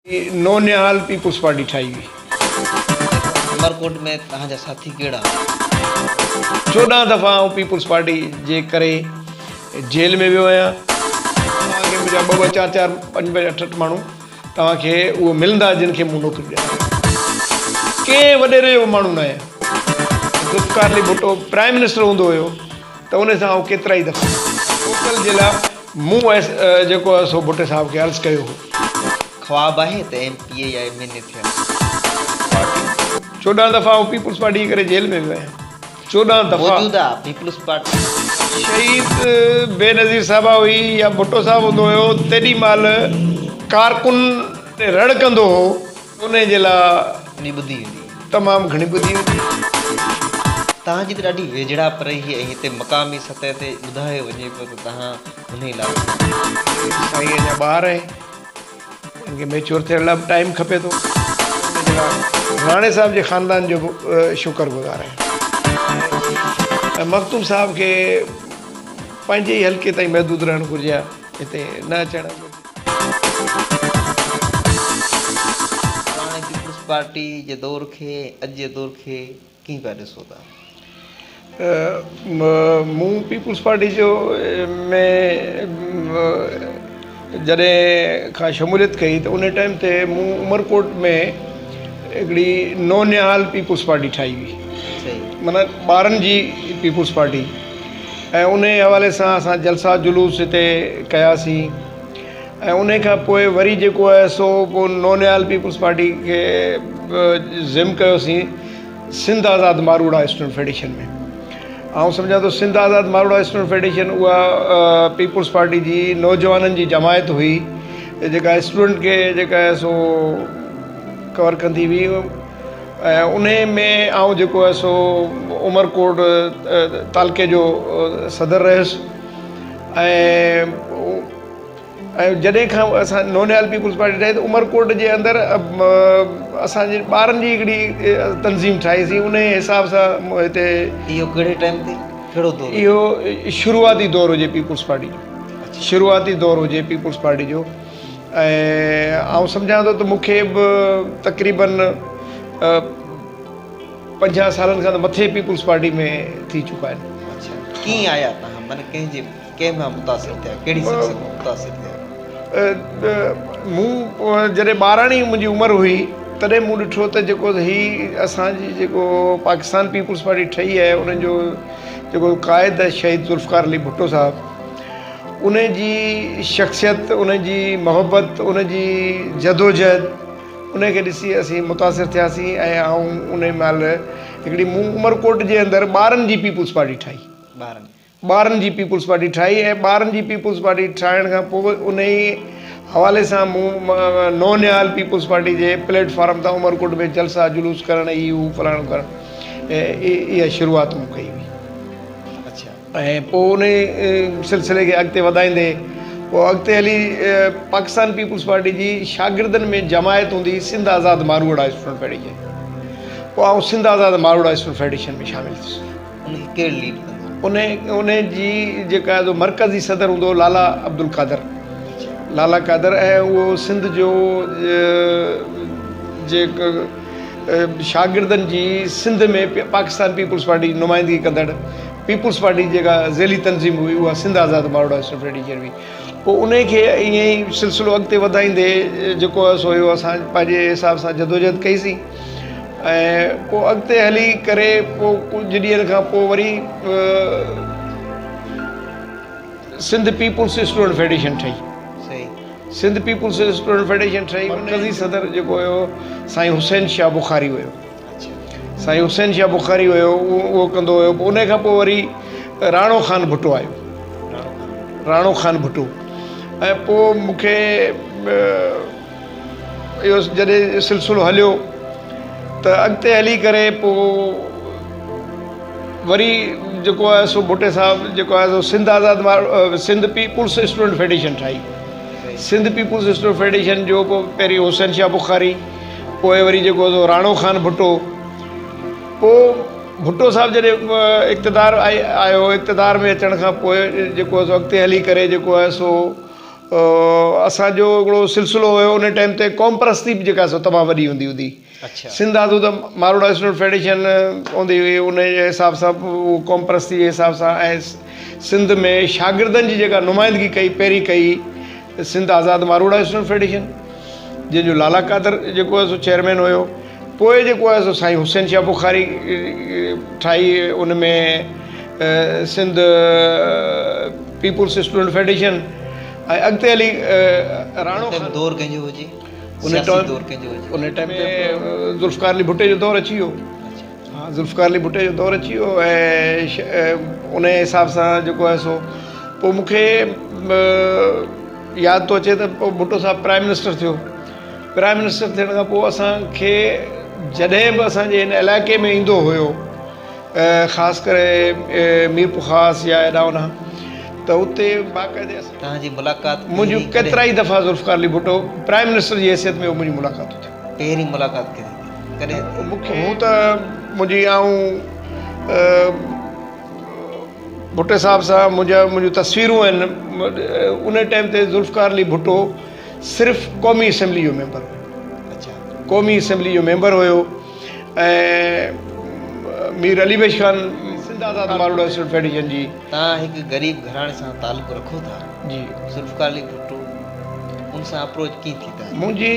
نونهال peoples party ٺاهي هئي. عمرڪوٽ ۾ توهان جا ساٿي ڪهڙا هئا؟ 14 دفعا آئون پيپلز پارٽي جي ڪري جيل ۾ ويو آهيان. توهان کي منهنجا ٻه ٻه چار چار پنج پنج اٺ اٺ ماڻهو توهان کي اهو ملندا جن کي مون نوڪريون ڏنيون. ڪنهن وڏيري جو به ماڻهو نه آهيان. ذوالفقار علي ڀٽو پرائم منسٽر هوندو هيو ته ان سان آئون ڪيترائي دفعا. موڪل جي لاء مون جيڪو آهي سو ڀٽي صاحب کي عرض ڪيو هو. خواب آهي ته ايم پي اي يا ايم اين اي ٿيان. پارٽي 14 دفعا آئون پيپلز پارٽي جي ڪري جيل ۾ ويو آهيان 14 دفعا. موجوده پيپلز پارٽي. شهيد بينظير صاحبه هئي يا ڀٽو صاحب هوندو هيو تيڏي مهل ڪارڪن رڙ ڪندو هو انهي جي لاء. گهڻي ٻڌي هوندي. تمام گهڻي ٻڌي هوندي. توهان جي ته ڏاڍي ويجهڙائپ رهي ۽ هتي مقامي سطح تي ٻڌايو وڃي پيو ته توهان انهي لاء. سائين اڃا ٻار آهي ان کي ميچوئر ٿيڻ لاء به ٽائيم کپي ٿو ان جي لاء راڻي صاحب جي خاندان جو به شڪر گذار آهيان ۽ مخدوم صاحب کي پنهنجي ئي حلقي تائين محدود رهڻ گهرجي ها هتي نه اچڻ گهرجي. پراڻي پيپلز پارٽي جي دور کي ۽ اڄ جي دور کي ڪيئن پيا ڏسو ٿا؟ مون پيپلز پارٽي جو ۾ جڏهن کان شموليت ڪئي ته ان ٽائيم تي مون عمرڪوٽ ۾ هڪڙي نونهال پيپلز پارٽي ٺاهي هئي معنيٰ ٻارن جي پيپلز پارٽي ۽ ان حوالي سان اسان جلسا جلوس هتي ڪياسين ۽ ان کان پوء وري جيڪو آهي سو پوء نونهال پيپلز پارٽي کي ضم ڪيوسين سنڌ آزاد ماروئڙا اسٽوڊنٽ فيڊريشن ۾ آئون سمجهان ٿو سنڌ آزاد ماروئڙا اسٽوڊنٽ فيڊريشن اها پيپلز پارٽي جي نوجوانن جي جماعت هئي جيڪا اسٽوڊنٽ کي جيڪا آهي سو ڪور ڪندي هئي ۽ ان ۾ آئون جيڪو آهي سو عمرڪوٽ تعلقي جو صدر رهيس ۽ ۽ جڏهن کان اسان نونهال پيپلز پارٽي ٺاهي ته عمرڪوٽ جي اندر اسان جي ٻارن جي هڪڙي تنظيم ٺاهي سين ان حساب سان هتي. اهو ڪهڙي ٽائيم تي ڪهڙو دور هجي؟ اهو شروعاتي دور هجي پيپلز پارٽي جو شروعاتي دور هجي پيپلز پارٽي جو ۽ آئون سمجهان ٿو ته مون کي به تقريبن 50 سالن کان ته مٿي پيپلز پارٽي ۾ ٿي چڪا آهن. اڇا ڪيئن آيا تهان معنيٰ ڪنهن جي ڪنهن مان متاثر ٿيا ڪهڙي شخصيت مان متاثر ٿيا؟ مون جڏهن ٻاراڻي منهنجي عمر هئي تڏهن مون ڏٺو ته جيڪو هي اسان جي جيڪو پاڪستان پيپلز پارٽي ٺهي آهي ان جو جيڪو قائد آهي شهيد ذوالفقار علي ڀٽو صاحب ان جي شخصيت ان جي محبت ان جي جدوجهد ان کي ڏسي اسين متاثر ٿياسين ۽ آئون ان مهل هڪڙي مون عمرڪوٽ جي اندر ٻارن جي پيپلز پارٽي ٺاهي. ٻارن ٻارن جي پيپلز پارٽي ٺاهي ۽ ٻارن جي پيپلز پارٽي ٺاهڻ کان پوء انهي حوالي سان مون نونهال پيپلز پارٽي جي پليٽ فارم تان عمرڪوٽ ۾ جلسا جلوس ڪرڻ هي هو فلاڻو ڪرڻ اها شروعات مون ڪئي هئي. ۽ پوء انهي سلسلي کي اڳتي وڌائيندي پوء اڳتي هلي پاڪستان پيپلز پارٽي جي شاگردن ۾ جماعت هوندي هئي سنڌ آزاد ماروئڙا اسٽوڊنٽ فيڊريشن پوء آئون سنڌ آزاد ماروئڙا اسٽوڊنٽ فيڊريشن ۾ شامل ٿيس. ان کي ڪير ليڊ ڪندو هو؟ انهي جي جيڪا جو مرڪزي صدر هوندو هو لالا عبدالقادر لالا قادر ۽ اهو سنڌ جو جي شاگردن جي سنڌ ۾ پاڪستان پيپلز پارٽي جي نمائندگي ڪندڙ پيپلز پارٽي جي جيڪا ذيلي تنظيم هئي اها سنڌ آزاد ماروئڙا اسٽوڊنٽ فيڊريشن هئي پوء انهي کي ائين ئي سلسلو اڳتي وڌائيندي جيڪو آهي سو اهو اسان پنهنجي حساب سان جدوجهد ڪئي سين ۽ پوء اڳتي هلي ڪري پوء ڪجهه ڏينهن کان پوء وري سنڌ پيپلز اسٽوڊنٽ فيڊريشن ٺهي. سنڌ پيپلز اسٽوڊنٽ فيڊريشن ٺهي مرڪزي صدر جيڪو هيو سائين حسين شاهه بخاري هيو. سائين حسين شاهه بخاري هيو اهو ڪندو هيو پوء ان کان پوء وري راڻو خان ڀٽو آيو. راڻو خان ڀٽو ۽ پوء مون کي اهو جڏهن سلسلو هليو ته اڳتي هلي ڪري پوء وري جيڪو آهي سو ڀٽي صاحب جيڪو آهي سو سنڌ آزاد سنڌ پيپلز اسٽوڊنٽ فيڊريشن ٺاهي. سنڌ پيپلز اسٽوڊنٽ فيڊريشن جو پوء پهرين حسين شاهه بخاري پوء وري جيڪو سو راڻو خان ڀٽو پوء ڀٽو صاحب جڏهن اقتدار آيو اقتدار ۾ اچڻ کان پوء جيڪو آهي سو اڳتي هلي ڪري جيڪو آهي سو اسان جو هڪڙو سلسلو هيو ان ٽائيم تي قوم پرستي به جيڪا سو تمام وڏي هوندي هوندي سنڌ آزاد ماروئڙا اسٽوڊنٽ فيڊريشن هوندي هئي ان جي حساب سان اهو قوم پرستي جي حساب سان ۽ سنڌ ۾ شاگردن جي جيڪا نمائندگي ڪئي پهرين ڪئي سنڌ آزاد ماروئڙا اسٽوڊنٽ فيڊريشن جنهن جو لالا قادر جيڪو آهي سو چيئرمين هيو پوء جيڪو آهي سو سائين حسين شاهه بخاري ٺاهي ان ۾ سنڌ پيپلز اسٽوڊنٽ فيڊريشن ۽ اڳتي هلي راڻو خان دور ڪنهن جو هجي سياسي دور ڪنهن جو هجي ان ٽائيم تي ذوالفقار علي ڀٽي جو دور اچي ويو ها ذوالفقار علي ڀٽي جو دور اچي ويو ۽ ان حساب سان جيڪو آهي سو پوء مون کي ياد ٿو اچي ته پوء ڀٽو صاحب پرائم منسٽر ٿيو پرائم منسٽر ٿيڻ کان پوء اسان کي جڏهن به اسان جي هن علائقي ۾ ايندو هيو خاص ڪري ميرپورخاص يا هيڏانهن هوڏانهن ته اتي باقاعدي اسان توهان جي ملاقات منهنجون ڪيترا ئي دفعا ذوالفقار علي ڀٽو پرائم منسٽر جي حيثيت ۾ منهنجون ملاقاتون ٿيون. پهرين ملاقات ڪڏهن ٿي؟ ڪڏهن ٿي؟ مون کي هون ته منهنجي آئون ڀٽي صاحب سان منهنجا منهنجون تصويرون آهن ان ٽائيم تي ذوالفقار علي ڀٽو صرف قومي اسيمبلي جو ميمبر هيو. اڇا. قومي اسيمبلي جو ميمبر هيو ۽ مير علي بخش خان سنڌ آزاد ماروئڙا اسٽوڊنٽ فيڊريشن جي. توهان هڪ غريب گهراڻي سان تعلق رکو ٿا. جي. ذوالفقار علي ڀٽو ان سان اپروچ ڪيئن ٿي توهان جي؟ منهنجي.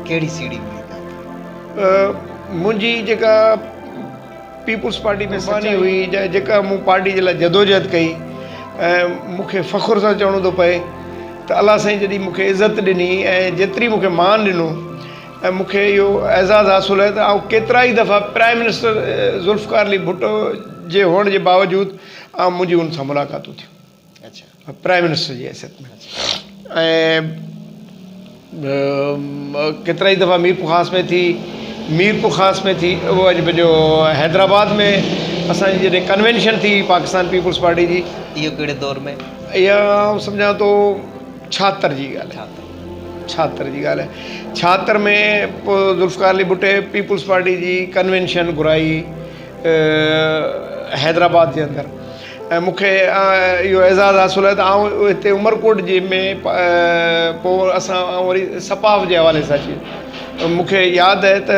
ڪهڙي سيڙهي ملي توهان کي؟ منهنجي جيڪا پيپلز پارٽي ۾ قرباني هئي يا جيڪا مون پارٽي جي لاء جدوجهد ڪئي ۽ مون کي فخر سان چوڻو ٿو پئي ته الله سائين جڏهن مون کي عزت ڏني ۽ جيتري مون کي مان ڏنو ۽ مون کي اهو اعزاز حاصل آهي ته آئون ڪيترا ئي دفعا پرائم منسٽر ذوالفقار علي ڀٽو جي هئڻ جي باوجود آئون منهنجي ان سان ملاقاتون ٿيون. پرائم منسٽر جي حيثيت ۾ ۽ ڪيترا ئي دفعا ميرپورخاص ۾ ٿي ميرپورخاص ۾ ٿي اهو اڄ پنهنجو حيدرآباد ۾ اسان جي جڏهن ڪنوينشن ٿي پاڪستان پيپلز پارٽي جي. اهو ڪهڙي دور ۾؟ اها آئون سمجهان ٿو ڇاهتر جي ڳالهه آهي. ڇاهتر جي ڳالهه آهي. ڇاهتر ۾ پوء ذوالفقار علي ڀٽي پيپلز پارٽي جي ڪنوينشن گهرائي حيدرآباد جي اندر ۽ مون کي اهو اعزاز حاصل آهي ته آئون هتي عمرڪوٽ جي ۾ پوء اسان وري سپاف جي حوالي سان اچي مون کي ياد آهي ته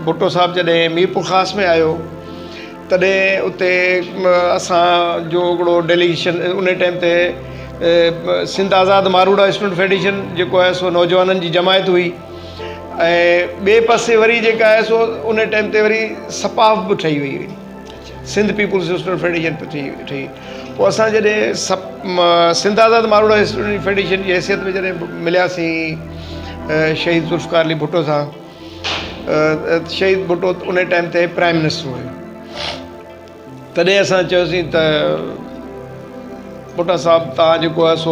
ڀٽو صاحب جڏهن ميرپورخاص ۾ آيو تڏهن اتي اسان جو هڪڙو ڊيليگيشن ان ٽائيم تي سنڌ آزاد ماروئڙا اسٽوڊنٽ فيڊريشن جيڪو آهي سو نوجوانن جي جماعت هئي ۽ ٻئي پاسي وري جيڪا آهي سو ان ٽائيم تي وري سپاف به ٺهي وئي هئي سنڌ پيپلز اسٽوڊنٽ فيڊريشن به ٺهي پوء اسان جڏهن سنڌ آزاد ماروئڙا اسٽوڊنٽ فيڊريشن جي حيثيت ۾ جڏهن ملياسين شهيد ذوالفقار علي ڀٽو سان شهيد ڀٽو ان ٽائيم تي پرائم منسٽر هيو تڏهن اسان چيوسين ته ڀٽا صاحب توهان جيڪو آهي سو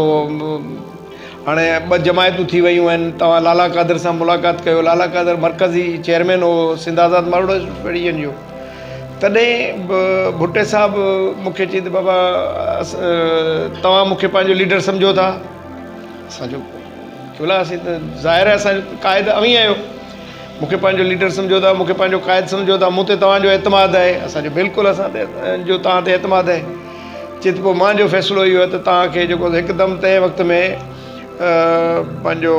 هاڻي ٻه جماعتون ٿي ويون آهن توهان لالا قادر سان ملاقات ڪيو لالا قادر مرڪزي چيئرمين هو سنڌ آزاد ماروئڙا اسٽوڊنٽ فيڊريشن جو تڏهن به ڀٽي صاحب مون کي چيائين ته بابا توهان مون کي پنهنجو ليڊر سمجهو ٿا؟ اسان چيو قبلا اسين ته ظاهر آهي اسان جو قائد اوهين آهيو مون کي پنهنجو ليڊر سمجهو ٿا مون کي پنهنجو قائد سمجهو ٿا مون تي توهان جو اعتماد آهي اسان چيو بلڪل اسان تي جو توهان تي اعتماد آهي چي ته پوء مانجو فيصلو اهو آهي ته توهان کي جيڪو هڪدم تنهن وقت ۾ پنهنجو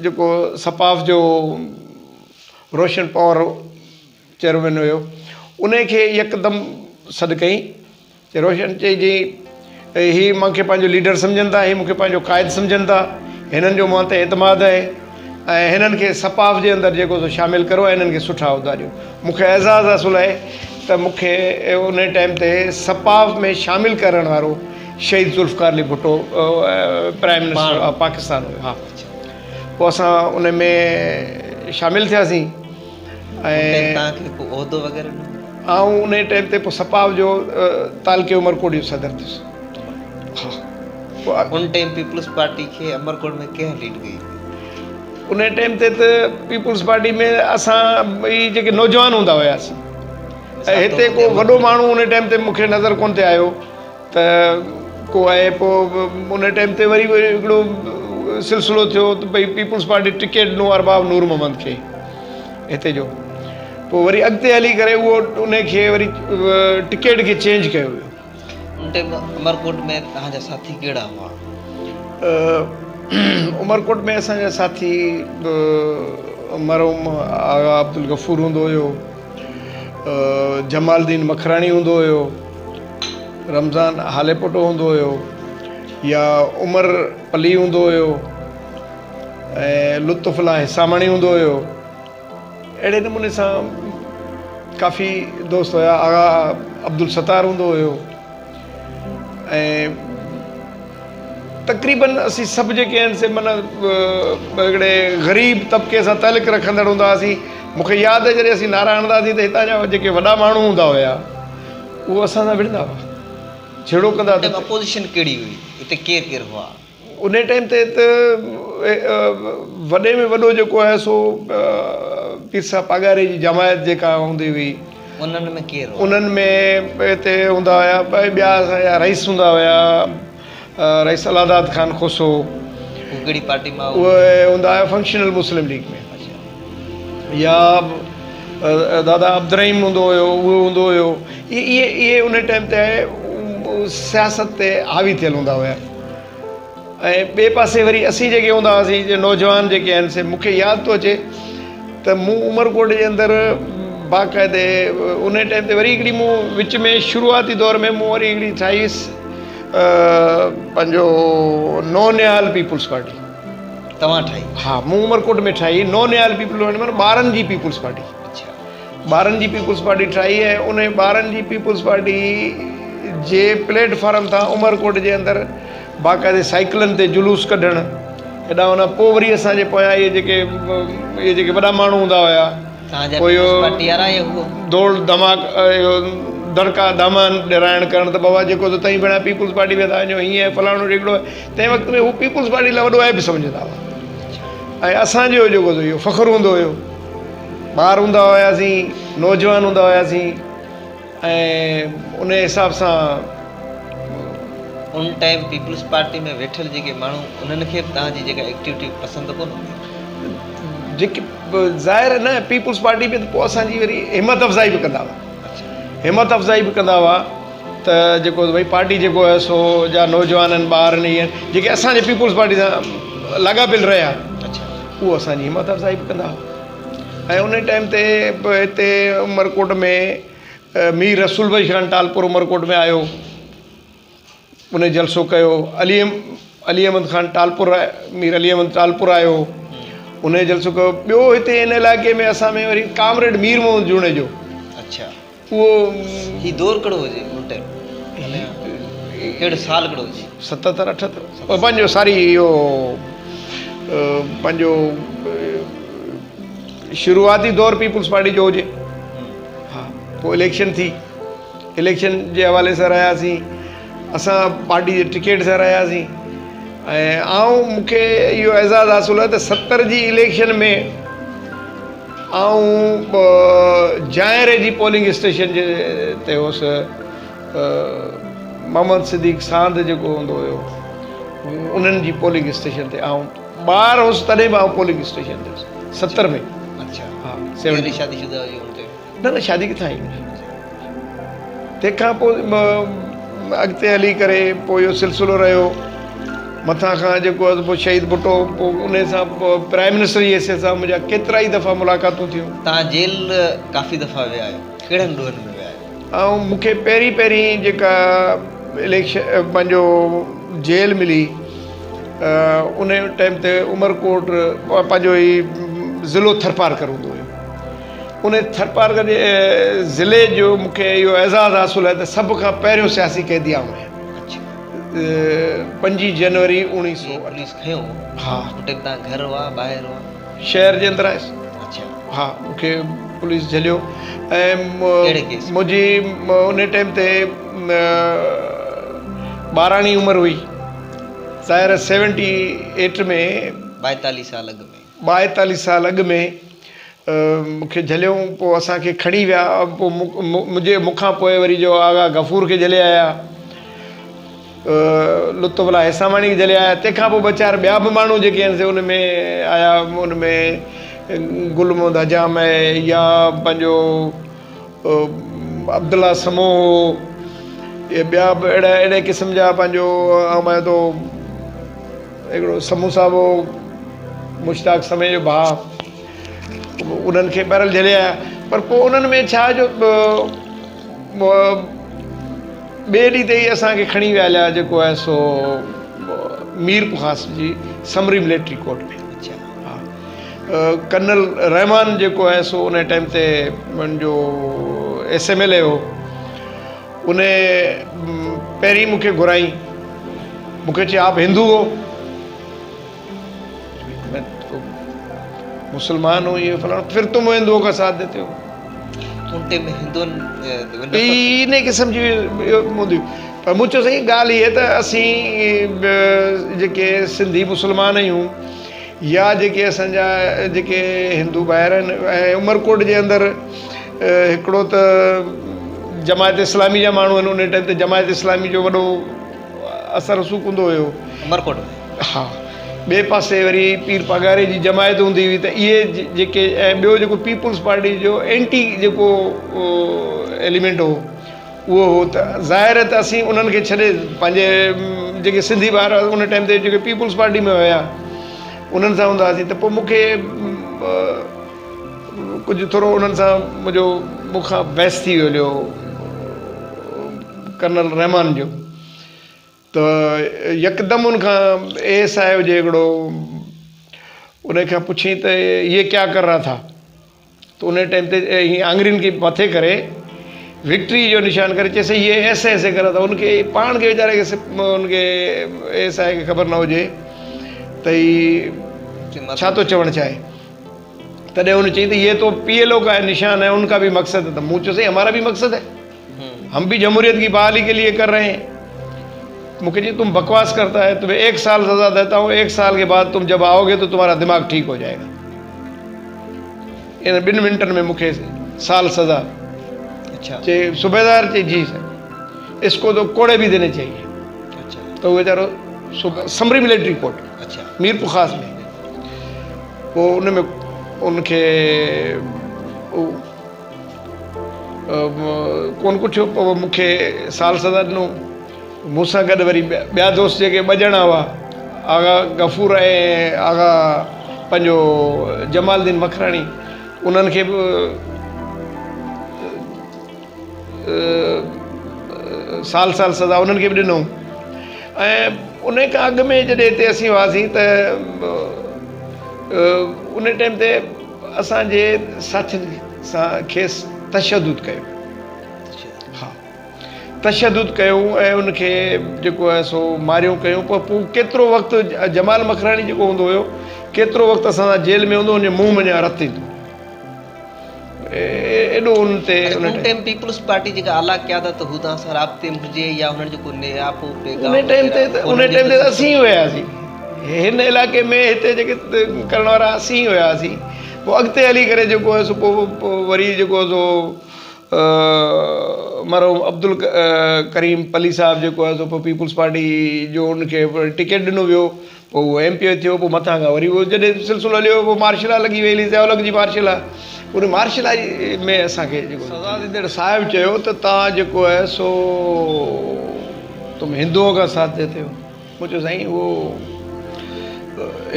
جيڪو سپاف جو روشن پنهور چيئرمين هيو انهي کي يڪدم سڏ ڪئي چي روشن چئي جي هي مان کي پنهنجو ليڊر سمجهن ٿا هي مون کي پنهنجو قائد سمجهن ٿا هنن جو مان تي اعتماد آهي ۽ هنن کي سپاف جي اندر جيڪو سو شامل ڪرو ۽ هنن کي سٺا عهدا ڏيو مون کي اعزاز حاصل آهي ته مون کي انهي ٽائيم تي سپاف ۾ شامل ڪرڻ وارو شهيد Zulfikar Ali Bhutto prime minister of Pakistan هيو ها پوء اسان ان ۾ شامل ٿياسين ۽ توهان کي ڪو عهدو وغيره ڏنو؟ آئون انهي ٽائيم تي پوء سپاف جو تعلقي عمرڪوٽ جو صدر ٿيس. ها پوء ان ٽائيم پيپلز پارٽي کي عمرڪوٽ ۾ ڪنهن ليڊ ڪئي هئي؟ انهي ٽائيم تي ته پيپلز پارٽي ۾ اسان ئي جيڪي نوجوان هوندا هياسين ۽ هتي ڪو وڏو ماڻهو انهي ٽائيم تي مون کي نظر ڪونه ٿي آيو. ته ڪو آهي پوء ان ٽائيم تي وري هڪڙو سلسلو ٿيو ته ڀئي پيپلز پارٽي ٽڪيٽ ڏنو ارباب نور محمد کي هتي جو پوء وري اڳتي هلي ڪري اهو ان کي وري ٽڪيٽ کي چينج ڪيو ويو. ان ٽائيم عمرڪوٽ ۾ توهان جا ساٿي ڪهڙا هئا؟ عمرڪوٽ ۾ اسان جا ساٿي مرحوم آغا عبدالغفور هوندو هيو، جمال الدين مکراڻي هوندو هيو، رمضان هاليپوٽو هوندو هيو يا عمر پلي هوندو هيو ۽ لطف الله حساماڻي هوندو هيو. اهڙي نموني سان ڪافي دوست هيا. آغا عبدالستار هوندو هيو ۽ تقريبن اسين سڀ جيڪي آهن سي معنيٰ هڪڙي غريب طبقي سان تعلق رکندڙ هوندا هئاسين. مون کي ياد آهي جڏهن اسين نعرا هڻندا هئاسين ته هتان جا جيڪي وڏا ماڻهو هوندا هيا اهي اسان سان وڙهندا هئا، جهيڙو ڪندا هئا. اپوزيشن ڪهڙي هئي؟ هتي ڪير ڪير هئا؟ انهي ٽائيم تي ته وڏي ۾ وڏو جيڪو آهي سو پير صاحب پاڳاري جي جماعت جيڪا هوندي هئي. انهن ۾ ڪير هئا؟ انهن ۾ هتي هوندا هيا ٻيا اسان جا رئيس هوندا هيا رئيس الله داد خان کوسو. هو ڪهڙي پارٽي مان هو؟ اهي هوندا هيا فنڪشنل مسلم ليگ ۾. يا دادا عبدالرحيم هوندو هيو اهو هوندو هيو اهي اهي انهي ٽائيم تي سياست تي حاوي ٿيل هوندا هيا. ۽ ٻئي پاسي وري اسين جيڪي هوندا هئاسين جي نوجوان جيڪي آهن سي مون کي ياد ٿو اچي ته مون عمرڪوٽ جي اندر باقاعدي ان ٽائيم تي وري هڪڙي مون وچ ۾ شروعاتي دور ۾ مون وري هڪڙي ٺاهي پنهنجو نو نهال پيپلز پارٽي توهان ٺاهي؟ ها مون عمرڪوٽ ۾ ٺاهي نو نهال پيپلز پارٽي معنيٰ ٻارن جي پيپلز پارٽي. ٻارن جي پيپلز پارٽي ٺاهي ۽ ان ٻارن جي پيپلز پارٽي جي پليٽ فارم تان عمرڪوٽ جي اندر باقاعدي سائيڪلن تي جلوس ڪڍڻ هيڏانهن هوڏانهن پوء وري اسان جي پويان اهي جيڪي اهي جيڪي وڏا ماڻهو هوندا هيا پوء اهو ڌوڙ ڌماڪ اهو دڙڪا دامان ڏيرائڻ ڪرڻ ته بابا جيڪو ته تئين ڀيڻا پيپلز پارٽي ۾ ٿا وڃو هيئن فلاڻو ڍيڪڙو تنهن وقت ۾ هو پيپلز پارٽي لاء وڏو عيب سمجهندا هئا ۽ اسان جو جيڪو اهو فخر هوندو هيو ٻار هوندا هياسين، نوجوان هوندا هياسين ۽ ان حساب سان. ان ٽائيم پيپلز پارٽي ۾ ويٺل جيڪي ماڻهو انهن کي به توهان جي جيڪا ايڪٽيوٽي پسند ڪونه هوندي. جيڪي ظاهر نه پيپلز پارٽي ۾ ته پوء اسان جي وري همت افزائي به ڪندا هئا. همت افزائي به ڪندا هئا ته جيڪو ڀئي پارٽي جيڪو آهي سو جا نوجوان آهن ٻار آهن اهي جيڪي اسان جي پيپلز پارٽي سان لاڳاپيل رهيا. اهو اسان جي همت افزائي به ڪندا هئا ۽ ان ٽائيم تي هتي عمرڪوٽ ۾ مير رسول بخش خان ٽالپر عمرڪوٽ ۾ آيو ان جلسو ڪيو علي علي احمد خان ٽالپر مير علي احمد ٽالپر آيو ان جلسو ڪيو ٻيو هتي ان علائقي ۾ اسان ۾ وري ڪامريڊ مير محمد جوڻيجو اڇا اهو هي دور ڪهڙو هجي ان ٽائيم ڪهڙو سال ڪهڙو هجي؟ ستتر اٺتر پنهنجو ساري اهو پنهنجو شروعاتي دور پيپلز پارٽي جو هجي ها پوء اليڪشن ٿي اليڪشن جي حوالي سان رهياسين اسان پارٽي جي ٽڪيٽ سان رهياسين ۽ آئون مونکي اهو اعزاز حاصل آهي ته ستر جي اليڪشن ۾ آئون جانئري جي پولنگ اسٽيشن جي تي هوس محمد صديق ساند جيڪو هوندو هيو انهن جي پولنگ اسٽيشن تي آئون ٻار هوس تڏهن به آئون پولنگ اسٽيشن تي هوس 70 ۾. اڇا ها سيونٽي شادي شده هئي ان ٽائيم؟ نه نه شادي ڪٿان آئي منهنجي. تنهن کان پوء اڳتي هلي ڪري پوء اهو سلسلو رهيو مٿان کان جيڪو آهي پوء شهيد ڀٽو پوء انهي سان پرائم منسٽر جي حيثيت سان منهنجا ڪيترا ئي دفعا ملاقاتون ٿيون. توهان جيل ڪافي دفعا ويا آهيو ڪهڙن ڏوهن ۾ ويا آهيو؟ آئون مون کي پهرين پهرين جيڪا اليڪشن پنهنجو جيل ملي انهي ٽائيم تي عمرڪوٽ پنهنجو هي ضلعو ٿرپارڪر هوندو هيو. ان ٿرپارڪر جي ضلعي جو مون کي اهو اعزاز حاصل آهي ته سڀ کان پهريون سياسي قيدي آئون آهيان. پنجين جنوري اوڻيهه سو اٺ. پوليس کنيو هو؟ ها. ان ٽائيم توهان گهر هئا ٻاهر هئا؟ شهر جي اندر آيس. اڇا. ها مون کي پوليس جهليو ۽ ڪهڙي ڪيس ۾؟ منهنجي ان ٽائيم تي ٻاراڻي عمر هئي. ظاهر آهي سيونٽي ايٽ ۾. ٻائيتاليهه سال اڳ ۾. ٻائيتاليهه سال اڳ ۾ مون کي جهليائون پوء اسان کي کڻي ويا پوء منهنجي مون کان پوء وري جو آغا غفور کي جهلي آيا لطف الله حساماڻي کي جهلي آيا تنهن کان پوء ٻه چار ٻيا به ماڻهو جيڪي آهن سي ان ۾ آيا ان ۾ گل محمد حجام آهي يا پنهنجو عبدالله سمو هو. اهي ٻيا به اهڙا اهڙي قسم جا پنهنجو آئون مڃان ٿو هڪڙو سمون صاحب هو مشتاق سمي جو ڀاء انهن کي بهرحال جهلي آيا پر پوء انهن ۾ ڇا جو ٻئي ڏينهن تي ئي اسان کي کڻي ويا هليا جيڪو آهي سو ميرپورخاص جي سمري ملٽري ڪورٽ ۾ ها ڪرنل رحمان جيڪو آهي سو ان ٽائيم تي ان جو ايس ايم ايل اي هو ان پهرين مون کي گهرائين مون کي چي آپ هندو هو میں تو مسلمان هون یہ فلانا پھر تم هندوؤں کا ساتھ دیتے هو ان ٽائيم ۾ هندن ان قسم جي هوندي پر مون چيو سائين ڳالهه هي ته اسين جيڪي سنڌي مسلمان آهيون يا جيڪي اسان جا جيڪي هندو ڀائر آهن ۽ عمرڪوٽ جي اندر هڪڙو ته جماعت اسلامي جا ماڻهو آهن ان ٽائيم تي جماعت اسلامي جو وڏو اثر رسوخ هوندو هيو عمرڪوٽ ۾ ها ٻئي پاسي وري پير پاڳاري جي جماعت هوندي هئي ته اهي جيڪي ۽ ٻيو جيڪو پيپلز پارٽي جو اينٽي جيڪو ايليمينٽ هو اهو هو ته ظاهر آهي ته اسين انهن کي ڇڏي پنهنجي جيڪي سنڌي ٻار ان ٽائيم تي جيڪي پيپلز پارٽي ۾ هيا انهن سان هوندا هئاسين ته پوء مون کي ڪجهه ٿورو انهن سان منهنجو مون کان بحث ٿي ويو هليو ڪرنل رحمان جو ته يڪدم ان کان اي ايس I هجي هڪڙو ان کان پڇيائين ته يي ڪيا ڪر رها ٿا ته ان ٽائيم تي هي آڱرين کي مٿي ڪري وڪٽري جو نشان ڪري چيس يي ايسي ايسي ڪر رها ٿا ان کي پاڻ کي ويچاري کي ان کي اي ايس I کي خبر نه هجي ته هي ڇا ٿو چوڻ چاهي تڏهن هن چئي ته يي تو پي ايل او کا نشان هي ان کا به مقصد هي ته مون چيو سائين همارا به مقصد هي هم به جمهوريت ڪي بحالي ڪي ليي ڪر رهي هين مون کي چئي تم بڪواس ڪرتا هي تمهين ايڪ سال سزا ديتا هون ايڪ سال ڪي بعد تم جب آئو گي تو تمهارا دماغ ٺيڪ هو جائي گا ان ٻن منٽن ۾ مون کي سال سزا اچھا چي صوبيدار چي جي سر اس کو تو کوڙي به ديني چاهيي اچھا ته هو ويچارو سمري ملٽري ڪورٽ اچھا ميرپورخاص ۾ پوء ان ۾ ان کي ڪونه ڪٺيو پوء مون کي سال سزا ڏنو. مون سان گڏ وري ٻيا دوست جيڪي ٻه ڄڻا هئا آغا غفور ۽ آغا پنهنجو جمال الدين مکراڻي انهن کي به سال سال سزا انهن کي به ڏنو ۽ ان کان اڳ ۾ جڏهن هتي اسين هئاسين ته ان ٽائيم تي اسان جي ساٿين سان کيس تشدد ڪيو. ها تشدد ڪيو ۽ ان کي جيڪو آهي سو ماريو ڪيو پر پوء ڪيترو وقت جمال مکراڻي جيڪو هوندو هيو ڪيترو وقت اسان سان جيل ۾ هوندو ان جي منهن منجهان رت ايندو ايڏو ان تي ان ٽائيم پيپلز پارٽي جيڪا اعليٰ قيادت هو تان سان رابطي ۾ هجي يا انهن جو ڪو نياپو پيغام ان ٽائيم تي ان ٽائيم تي اسين هياسين هن علائقي ۾ هتي جيڪي ڪرڻ وارا اسين هياسين پوء اڳتي هلي ڪري جيڪو آهي سو پوء وري جيڪو آهي سو مرحوم عبدالڪريم پلي صاحب جيڪو آهي سو پوء پيپلز پارٽي جو ان کي ٽڪيٽ ڏنو ويو پوء اهو ايم پي اي ٿيو پوء مٿان کان وري اهو جڏهن سلسلو هليو پوء مارشل لا لڳي وئي هلي ضياء الحق جي مارشل لا ان مارشل لا ۾ اسان کي جيڪو سزا ڏيندڙ صاحب چيو ته توهان جيڪو آهي سو تم هندوئون کا ساٿ ديتي هو مون چيو سائين اهو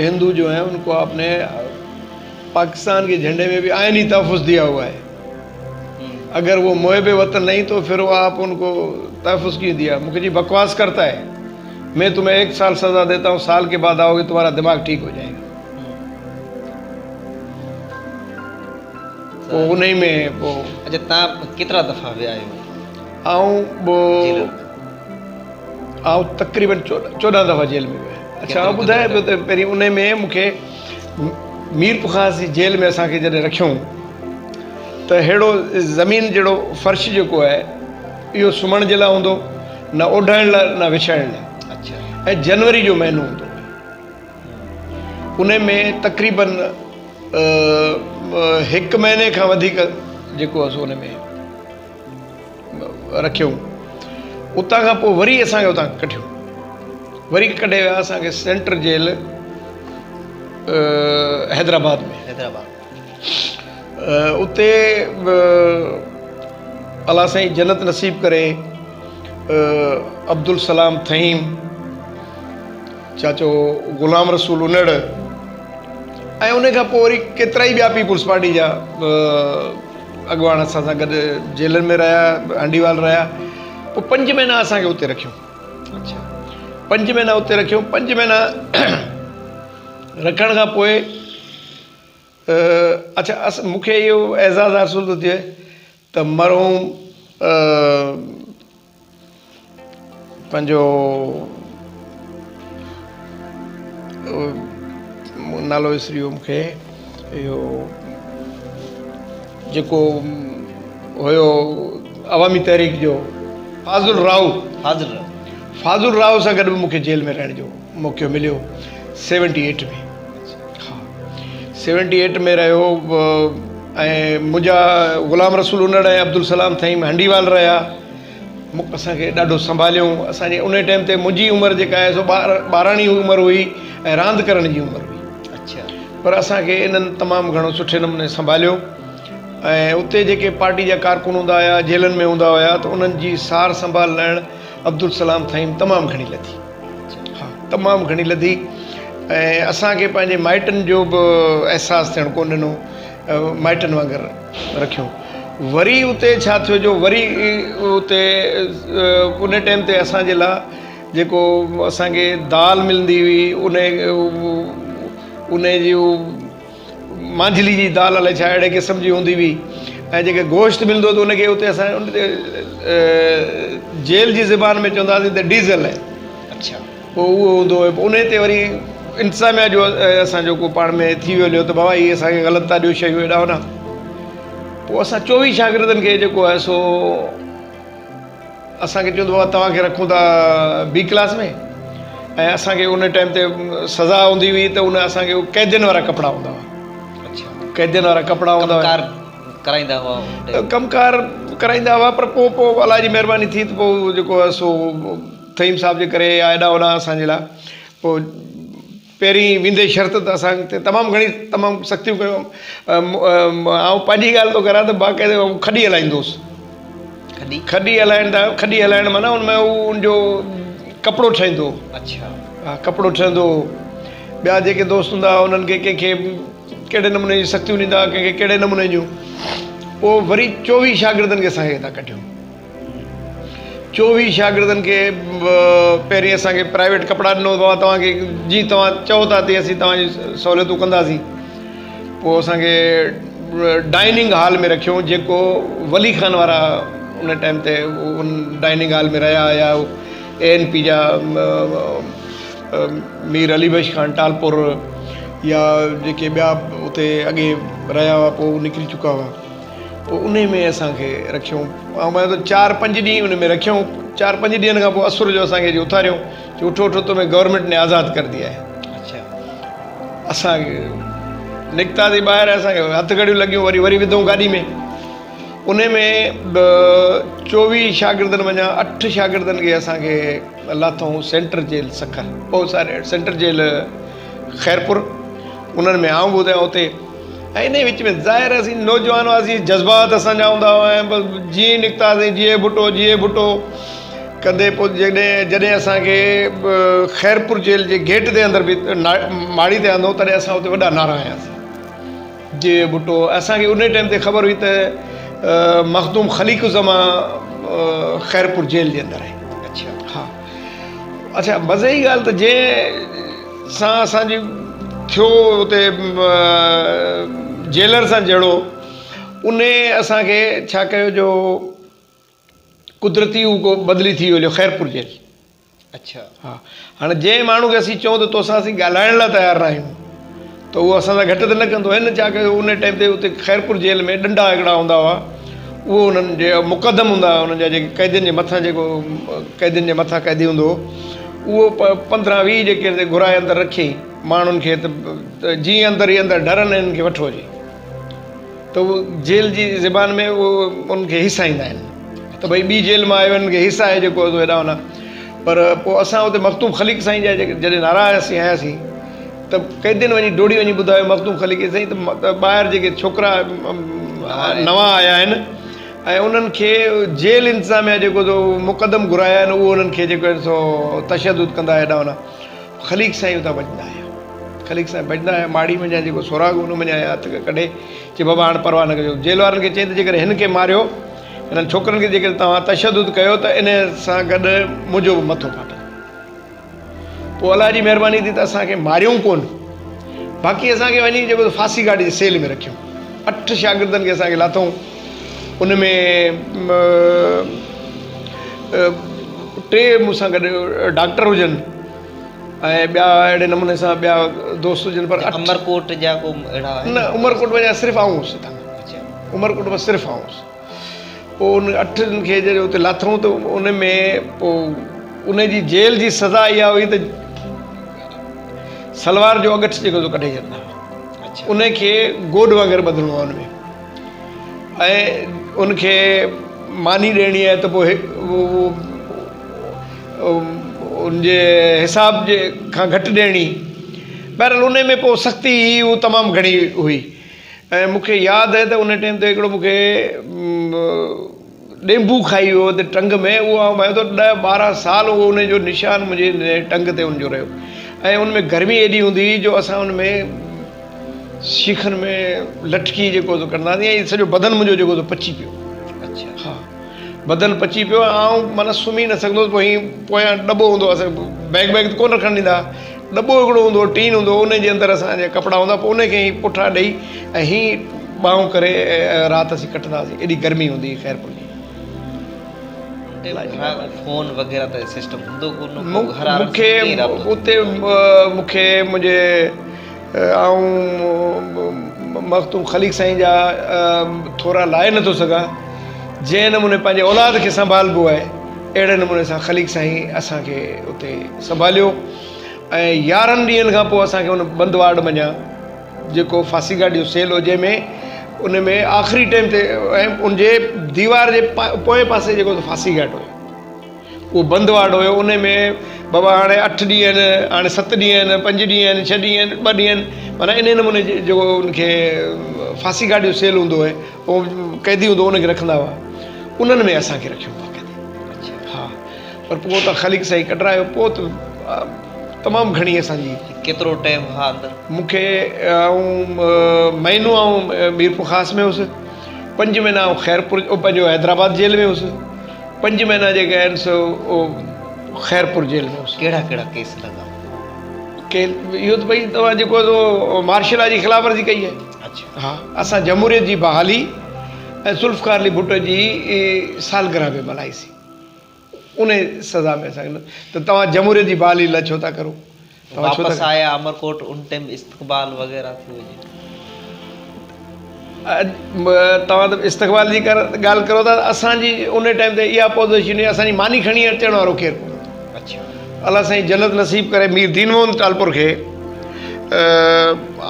هندو جو هين ان ڪو آپ ني پاڪستان ڪي جهنڊي ۾ به آئيني تحفظ ديا هوا هي اگر وہ محب وطن نہیں تو پھر آپ ان کو تحفظ کیوں دیا مون کي چي بکواس کرتا هي مين تمهين ايڪ سال سزا ديتا هون سال ڪي بعد آئو گي تمهارا دماغ ٺيڪ هو جائي گا پوء انهي ۾ پوء اچھا تان ڪيترا دفعا ويا آهيو آئون آئون تقريبن 14 دفعا جيل ۾ ويو آهيان. اڇا آئون ٻڌايان پيو ته پهرين انهي ۾ مون کي ميرپورخاص جي جيل ۾ اسان کي جڏهن رکيائون ته ههڙو زمين جهڙو فرش جيڪو آهي اهو سمهڻ جي لاء هوندو نه اوڍائڻ لاء نه وڇائڻ لاء ۽ جنوري جو مهينو هوندو انهي ۾ تقريبن هڪ مهيني کان وڌيڪ جيڪو آهي سو ان ۾ رکيائون. اتان کان پوء وري اسان کي اتان ڪڍيو. وري ڪڍي ويا اسان کي سينٽر جيل حيدرآباد ۾. حيدرآباد. اتي الله سائين جنت نصيب ڪري عبدالسلام ٿهيم، چاچو غلام رسول انڙ ۽ ان کان پوء وري ڪيترائي ٻيا پيپلز پارٽي جا اڳواڻ اسان سان گڏ جيلن ۾ رهيا، هانڊيوال رهيا. پوء پنج مهينا اسان کي اتي رکيو. اڇا پنج مهينا اتي رکيو. پنج مهينا رکڻ کان پوء اڇا مون کي اهو اعزاز حاصل ٿو ٿئي ته مرحوم پنهنجو نالو وسري ويو مون کي اهو جيڪو هيو عوامي تحريڪ جو فاضل راهو فاضل راهو فاضل راهو سان گڏ به مون کي جيل ۾ رهڻ جو موقعو مليو سيونٽي ايٽ ۾ ها سيونٽي ايٽ ۾ رهيو ۽ منهنجا غلام رسول انڙ ۽ عبدالسلام ٿهيم هنڊيوال رهيا مون اسان کي ڏاڍو سنڀاليائون اسان جي ان ٽائيم تي منهنجي عمر جيڪا آهي سو ٻار ٻاراڻي عمر هئي ۽ راند ڪرڻ جي عمر هئي اڇا پر اسان کي انهن تمام گهڻو سٺي نموني سنڀاليو ۽ اتي جيڪي پارٽي جا ڪارڪن هوندا هيا جيلن ۾ هوندا هيا ته انهن جي سار سنڀال لهڻ عبدالسلام ٿهيم تمام گهڻي لڌي ها تمام گهڻي لڌي ۽ اسان کي پنهنجي مائٽن جو به احساس ٿيڻ ڪونه ڏنو مائٽن وانگر رکيو وري اتي ڇا ٿيو جو وري اتي ان ٽائيم تي اسان جي لاء جيڪو اسان کي دال ملندي هئي ان ان جي مانجهلي جي دال الائي ڇا اهڙي قسم جي هوندي هئي ۽ جيڪي گوشت ملندو هو ته ان کي اتي اسان جيل جي زبان ۾ چوندا هئاسين ته ڊيزل آهي اڇا پوء اهو هوندو هو پوء انهي تي وري انتظاميا جو اسان جو ڪو پاڻ ۾ ٿي ويو هليو ته بابا هي اسان کي غلط ٿا ڏيو شيون هيڏا هوڏا پوء اسان چوويهه شاگردن کي جيڪو آهي سو اسان کي چيو ته بابا توهان کي رکون ٿا بي ڪلاس ۾ ۽ اسان کي ان ٽائيم تي سزا هوندي هئي ته ان اسان کي قيدين وارا ڪپڙا هوندا هئا اڇا قيدين وارا ڪپڙا هوندا هئا ڪرائيندا هئا ڪم ڪار ڪرائيندا هئا پر پوء پوء الله جي مهرباني ٿي ته پوء جيڪو آهي سو ٿهيم صاحب جي ڪري يا ايڏا هوڏا اسان جي لاء پوء پهرين ويندي شرط ته اسان تي تمام گهڻي تمام سختيون ڪيون. آئون پنهنجي ڳالهه ٿو ڪريان ته باقاعده آئون کڏي هلائيندو هوس. کڏي؟ کڏي هلائڻ ته کڏي هلائڻ معنيٰ ان ۾ هو ان جو ڪپڙو ٺهندو هو. اڇا. ها ڪپڙو ٺهندو هو. ٻيا جيڪي دوست هوندا هئا انهن کي ڪنهن کي ڪهڙي نموني جون سختيون ڏيندا هئا ڪنهن کي ڪهڙي نموني جون. پوء وري چوويهه شاگردن کي اسان کي هتان ڪڍيو. چوويهه شاگردن کي پهرين اسان کي پرائيويٽ ڪپڙا ڏنو بابا توهان کي جي توهان چئو ٿا تي اسين توهان جي سهوليتون ڪنداسين پوء اسان کي ڊائننگ هال ۾ رکيو جيڪو ولي خان وارا ان ٽائيم تي ان ڊائننگ هال ۾ رهيا يا اي اين پي جا مير علي بخش خان ٽالپور يا جيڪي ٻيا اتي اڳي رهيا هئا پوء نڪري چڪا هئا پوء انهي ۾ اسان کي رکيائون. آئون ڀانيان ٿو چار پنج ڏينهن ان ۾ رکيائون. چار پنج ڏينهن کان پوء اسر جو اسان کي اچي اٿاريائون چي اٺو اٺو تمهين گورنمينٽ ني آزاد ڪر ديا هي. اڇا. اسان نڪتاسين ٻاهر اسان کي هٿ گهڙيون لڳيون وري وري وڌائون گاڏي ۾. انهي ۾ به چوويهه شاگردن منجهان اٺ شاگردن کي اسان کي لاٿائون سينٽر جيل سکر او ساري سينٽر جيل خيرپور انهن ۾ آئون به اتي اتي ۽ انهيء وچ ۾ ظاهر اسين نوجوان هئاسين، جذبات اسان جا هوندا هئا ۽ بس جيئن ئي نڪتاسين جيئي ڀٽو جيئي ڀٽو ڪندي پوء جڏهن جڏهن اسان کي خيرپور جيل جي گيٽ تي اندر به ماڙي تي آندو تڏهن اسان اتي وڏا نعرا هنياسين جيئي ڀٽو اسان کي انهيء ٽائيم تي خبر هئي ته مخدوم خليق الزمان خيرپور جيل جي اندر آهي. اڇا ها اڇا مزي جي ڳالهه ته جنهن سان اسان جي ٿيو اتي جيلر سان جهيڙو انهي اسان کي ڇا ڪيو جو قدرتي هو ڪو بدلي ٿي ويو هليو خيرپور جيل اڇا ها هاڻي جنهن ماڻهو کي اسين چئون ته توسان اسين ڳالهائڻ لاء تيار نه آهيون ته اهو اسان سان گهٽ ته نه ڪندو هن ڇا ڪيو ان ٽائيم تي اتي خيرپور جيل ۾ ڏنڊا هڪڙا هوندا هئا اهو انهن جي مقدم هوندا هئا انهن جا جيڪي قيدين جي مٿان جيڪو قيدين جي مٿان قيدي هوندو هو اهو پندرهن ويهه جيڪي گهرائي اندر رکيائين ماڻهن کي ته جيئن اندر ئي اندر ڍرن انهن کي وٺو اچي ته اهو جيل جي زبان ۾ اهو انهن کي هيسائيندا آهن ته ڀئي ٻي جيل مان آيو انهن کي هيسائي جيڪو هيڏانهن هوڏانهن پر پوء اسان اتي مخدوم خليق سائين جا جڏهن نعرا آياسين آياسين ته قيدين وڃي ڊوڙي وڃي ٻڌايو مخدوم خليق کي سائين ته ٻاهر جيڪي ڇوڪرا نوان آيا آهن ۽ انهن کي جيل انتظاميا جيڪو سو مقدم گهرايا آهن اهو انهن کي جيڪو آهي سو تشدد ڪندا هيڏانهن هوڏانهن. خليق سائين اتان ڀڄندا آيا. خليق سائين ڀڄندا آيا ماڙي منجهان جيڪو سوراخ هو ان منجهان آيا هٿ ڪڍي چي بابا هاڻ پرواهه نه ڪجو. جيل وارن کي چيائين ته جيڪڏهن هن کي ماريو هنن ڇوڪرن کي جيڪڏهن توهان تشدد ڪيو ته ان سان گڏ منهنجو به مٿو ڦاٽندو. پوء الله جي مهرباني ٿي ته اسان کي ماريائون ڪونه. باقي اسان کي وڃي جيڪو ڦاسي گهاٽ جي سيل ۾ رکيائون. اٺ شاگردن کي اسان کي لاٿائون. ان ۾ ٽي مون سان گڏ ڊاڪٽر هجن ۽ ٻيا اهڙي نموني سان ٻيا دوست هجن پر عمرڪوٽ جا ڪو اهڙا نه عمرڪوٽ مان صرف آئون هوس هتان عمرڪوٽ مان صرف آئون هوس. پوء ان اٺن کي جڏهن اتي لاٿائون ته ان ۾ پوء ان جي جيل جي سزا اها هئي ته سلوار جو اڳٺ جيڪو سو ڪڍي ڇڏندا هئا ان کي گوڏ وانگر ٻڌڻو آهي ان ۾ ۽ ان کي ماني ڏيڻي آهي ته پوء ان جي حساب جي کان گهٽ ڏيڻي بهرحال ان ۾ پوء سختي هئي اهو تمام گهڻي هئي ۽ مون کي ياد آهي ته ان ٽائيم تي هڪڙو مون کي ڏينڀو کائي ويو ته ٽنگ ۾ اهو آئون ڀانيان ٿو ڏهه ٻارهن سال اهو ان جو نشان منهنجي ٽنگ تي ان جو رهيو ۽ ان ۾ گرمي ايڏي هوندي هئي جو اسان ان ۾ سيخن ۾ لٽڪي جيڪو سو ڪندا هئاسين ۽ سڄو بدن منهنجو جيڪو سو پچي پيو. اڇا. ها بدن پچي پيو ۽ آئون معنيٰ سمهي نه سگهندو هوس پوء هي پويان ڏٻو هوندو هو اسان بيگ ويگ ته ڪونه رکڻ ڏيندا هئا ڏٻو هڪڙو هوندو هو ٽين هوندو هو ان جي اندر اسان جا ڪپڙا هوندا پوء ان کي هي پٺا ڏئي ۽ هي ٻانهون ڪري رات اسين ڪٽندا هئاسين ايڏي گرمي هوندي هئي خيرپور جي. فون وغيره ته سسٽم هوندو ڪونه هو گهر وارن سان ڪيئن رابطو اتي مون کي منهنجي آئون مخدوم خليق سائين جا ٿورا لاهي نٿو سگهان جنهن نموني پنهنجي اولاد کي سنڀالبو آهي اهڙي نموني سان خليق سائين اسان کي اتي سنڀاليو ۽ 11 ڏينهن کان پوء اسان کي ان بند وارڊ منجهان جيڪو ڦاسي گهاٽ جو سيل هو جنهن ۾ ان ۾ آخري ٽائيم تي ۽ ان جي ديوار جي پوئين پاسي جيڪو ڦاسي گهاٽ هيو اهو بند وارڊ هيو ان ۾ بابا هاڻي اٺ ڏينهن آهن هاڻي ست ڏينهن آهن پنج ڏينهن آهن ڇهه ڏينهن آهن ٻه ڏينهن آهن معنيٰ انهي نموني جيڪو ان کي ڦاسي گهاٽ جو سيل هوندو آهي اهو قيدي هوندو ان کي رکندا هئا انهن ۾ اسان کي رکيو باقاعدي ها پر پوء ته خليق سائين ڪڍرايو پوء ته تمام گهڻي اسان جي. ڪيترو ٽائيم ها اندر؟ مون کي آئون مهينو آئون ميرپورخاص ۾ هوس پنج مهينا آئون خيرپور پنهنجو حيدرآباد جيل ۾ هوس پنج مهينا جيڪي آهن سو خيرپور جيل ۾ هوس. ڪهڙا ڪهڙا ڪيس لڳا؟ ڪيس اهو ته ڀئي توهان جيڪو سو مارشل لا جي خلاف ورزي ڪئي آهي. اڇا. ها اسان جمهوريت جي بحالي ۽ ذوالفقار علي ڀٽو جي سالگرهه به ملهائيسين. انهي سزا ۾ اسان کي ته توهان جمهوريت جي بحالي لاء ڇو ٿا ڪرو؟ توهان ڇو ٿا واپس آيا عمرڪوٽ ان ٽائيم استقبال وغيره ٿيو هجي. توهان ته استقبال جي ڳالهه ڪرو ٿا اسان جي ان ٽائيم تي اها پوزيشن هئي اسان جي ماني کڻي اچڻ وارو ڪير ڪونه هو. اڇا. الله سائين جنت نصيب ڪري مير دين محمد ٽالپر کي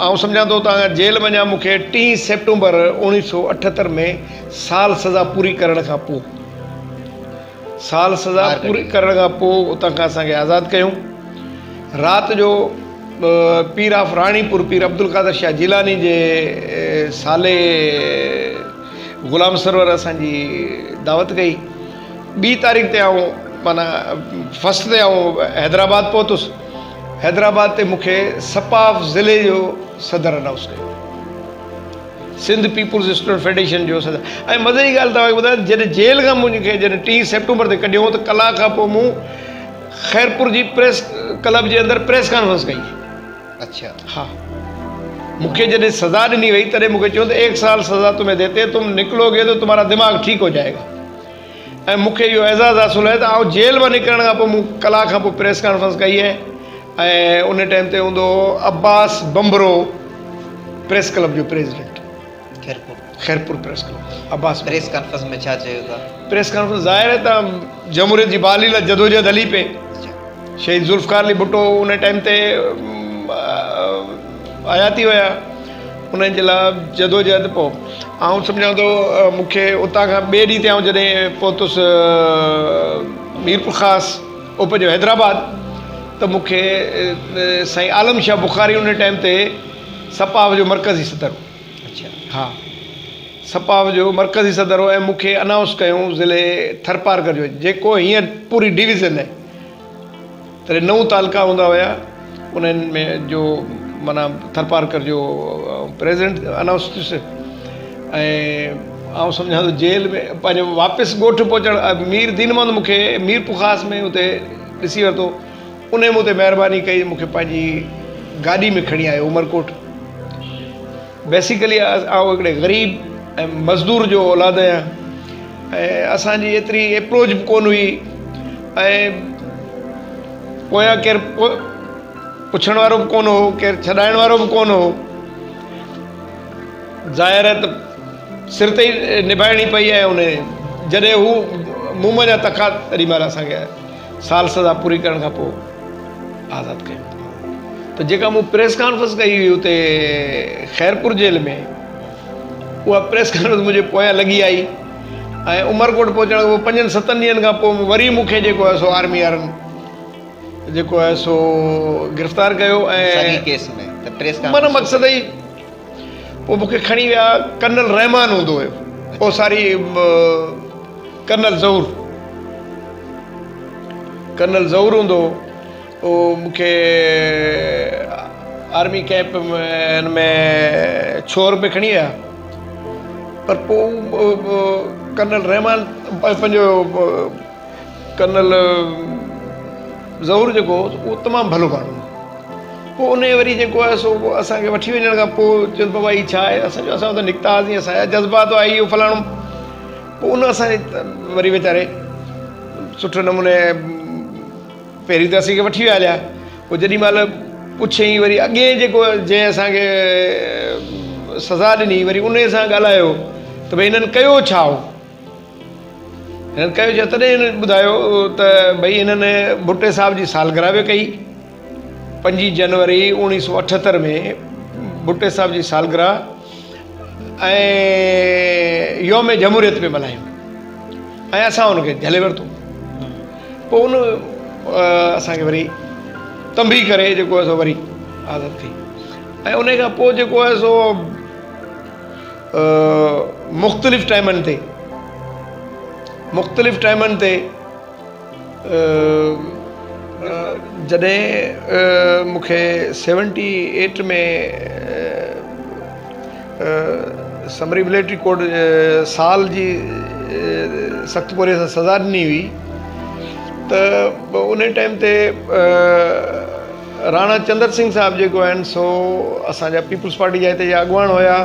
آئون سمجهان ٿو ته جيل منجهان مون کي ٽين سيپٽمبر 1978 ۾ سال سزا پوري ڪرڻ کان پوء سال سزا پوري ڪرڻ کان پوء اتان کان اسان کي آزاد ڪيائون. رات جو پير آف راڻيپور پير عبدالقادر شاهه جيلاني جي سالي غلام سرور اسان جي دعوت ڪئي. ٻي تاريخ تي آئون معنيٰ فسٽ تي آئون حيدرآباد پهتس. حيدرآباد تي مون کي سپاف ضلعي جو صدر انائونس ڪيو. سنڌ پيپلز اسٽوڊنٽ فيڊريشن جو صدر ۽ مزي جي ڳالهه توهان کي ٻڌايان جڏهن جيل کان مون کي جڏهن ٽين سيپٽمبر تي ڪڍيو ته ڪلاڪ کان پوء مون خيرپور جي پريس ڪلب جي اندر پريس ڪانفرنس ڪئي. اڇا. ها مون کي جڏهن سزا ڏني وئي تڏهن مون کي چيو ته ايڪ سال سزا تمهين ديتي هين تم نڪلو گي تو تمهارا دماغ ٺيڪ هو جائي گا ۽ مون کي اهو اعزاز حاصل آهي ته آئون جيل مان نڪرڻ کان پوء مون ڪلاڪ کان پوء پريس ڪانفرنس ڪئي آهي ۽ ان ٽائيم تي هوندو هو عباس ڀنڀرو پريس ڪلب جو president Khairpur. Khairpur press club Abbas press conference ۾ ڇا چيو ٿا؟ پريس ڪانفرنس ظاهر آهي ته جمهوريت جي بحالي لاء جدوجهد هلي پئي. شهيد ذوالفقار علي ڀٽو ان ٽائيم تي حياتي هيا انهن جي لاء جدوجهد پوء آئون سمجهان ٿو مون کي اتان کان ٻئي ڏينهن تي آئون جڏهن پهتس ميرپورخاص او پنهنجو حيدرآباد ته مون کي سائين عالم شاهه بخاري ان ٽائيم تي سپاف جو مرڪزي صدر هو. اڇا. ها. سپاف جو مرڪزي صدر هو ۽ مون کي انائونس ڪيائون ضلعي ٿرپارڪر جو جيڪو هينئر پوري ڊويزن آهي تڏهن نو تعلقا هوندا هيا انهن ۾ جو معنيٰ ٿرپارڪر جو پريزيڊنٽ انائونس ٿيس ۽ آئون سمجهان ٿو جيل ۾ پنهنجو واپس ڳوٺ پهچڻ مير دين محمد مون کي ميرپورخاص ۾ اتي ڏسي ورتو انهي مون تي مهرباني ڪئي مون کي پنهنجي گاڏي ۾ کڻي آيو عمرڪوٽ. بيسيڪلي آئون هڪڙي غريب ۽ مزدور جو اولاد آهيان ۽ اسان جي ايتري ايپروچ به ڪونه هئي ۽ پويان ڪير پڇڻ وارو به ڪونه هو ڪير ڇڏائڻ وارو به ڪونه هو ظاهر آهي ته سر تي ئي نڀائڻي پئي ۽ ان جڏهن هو مون منجهان تکا تڏهن مهل اسانکي سال سزا پوري ڪرڻ کان پوء آزاد ڪيو ته جيڪا مون پريس ڪانفرنس ڪئي هئي اتي خيرپور جيل ۾ اها پريس ڪانفرنس منهنجي پويان لڳي آئي ۽ عمرڪوٽ پهچڻ کان پوء پنجن ستن ڏينهن کان پوء وري مون کي جيڪو آهي سو آرمي وارن جيڪو آهي سو گرفتار ڪيو ۽ ساڳي ڪيس ۾ ته پريس معنيٰ ڪانفرنس مقصد ئي پوء مون کي کڻي ويا ڪرنل رحمان هوندو هيو او ساري ڪرنل ظهور ڪرنل ظهور هوندو هو اهو مون کي آرمي ڪئمپ هن ۾ ڇور ۾ کڻي ويا پر پوء ڪرنل رحمان پنهنجو ڪرنل ظهور جيڪو هو اهو تمام ڀلو ماڻهو هو پوء ان وري جيڪو آهي سو اسانکي وٺي وڃڻ کان پوء چيو بابا هي ڇا آهي اسان چيو اسان ته نڪتا هئاسين اسان جا جذبات هئا اهو فلاڻو پوء ان اسان جي وري ويچاري سٺي نموني پهرين ته اسين کي وٺي ويا هليا پوء جيڏي مهل پڇيائين وري اڳئين جيڪو جنهن اسان کي سزا ڏني وري انهي سان ڳالهايو ته ڀئي هنن ڪيو ڇا هو هنن ڪيو ڇا تڏهن هنن ٻڌايو ته ڀئي هنن ڀٽي صاحب جي سالگرهه به ڪئي پنجين جنوري اوڻيهه سو اٺهتر ۾ ڀٽي صاحب جي سالگرهه ۽ يوم جمهوريت به ملهايون ۽ اسان ان کي جهلي ورتو پوء ان اسان کي وري تنبيهه ڪري جيڪو آهي سو وري آزاد ڪئي ۽ ان کان پوء جيڪو آهي سو مختلف ٽائمن تي مختلف ٽائمن تي جڏهن مون کي seventy eight ۾ summary military court سال جي سخت پورهيي سان سزا ڏني هئي ته ان ٽائيم تي راڻا چندر سنگهه صاحب جيڪو آهن سو اسان جا پيپلز پارٽي جا هتي جا اڳواڻ هيا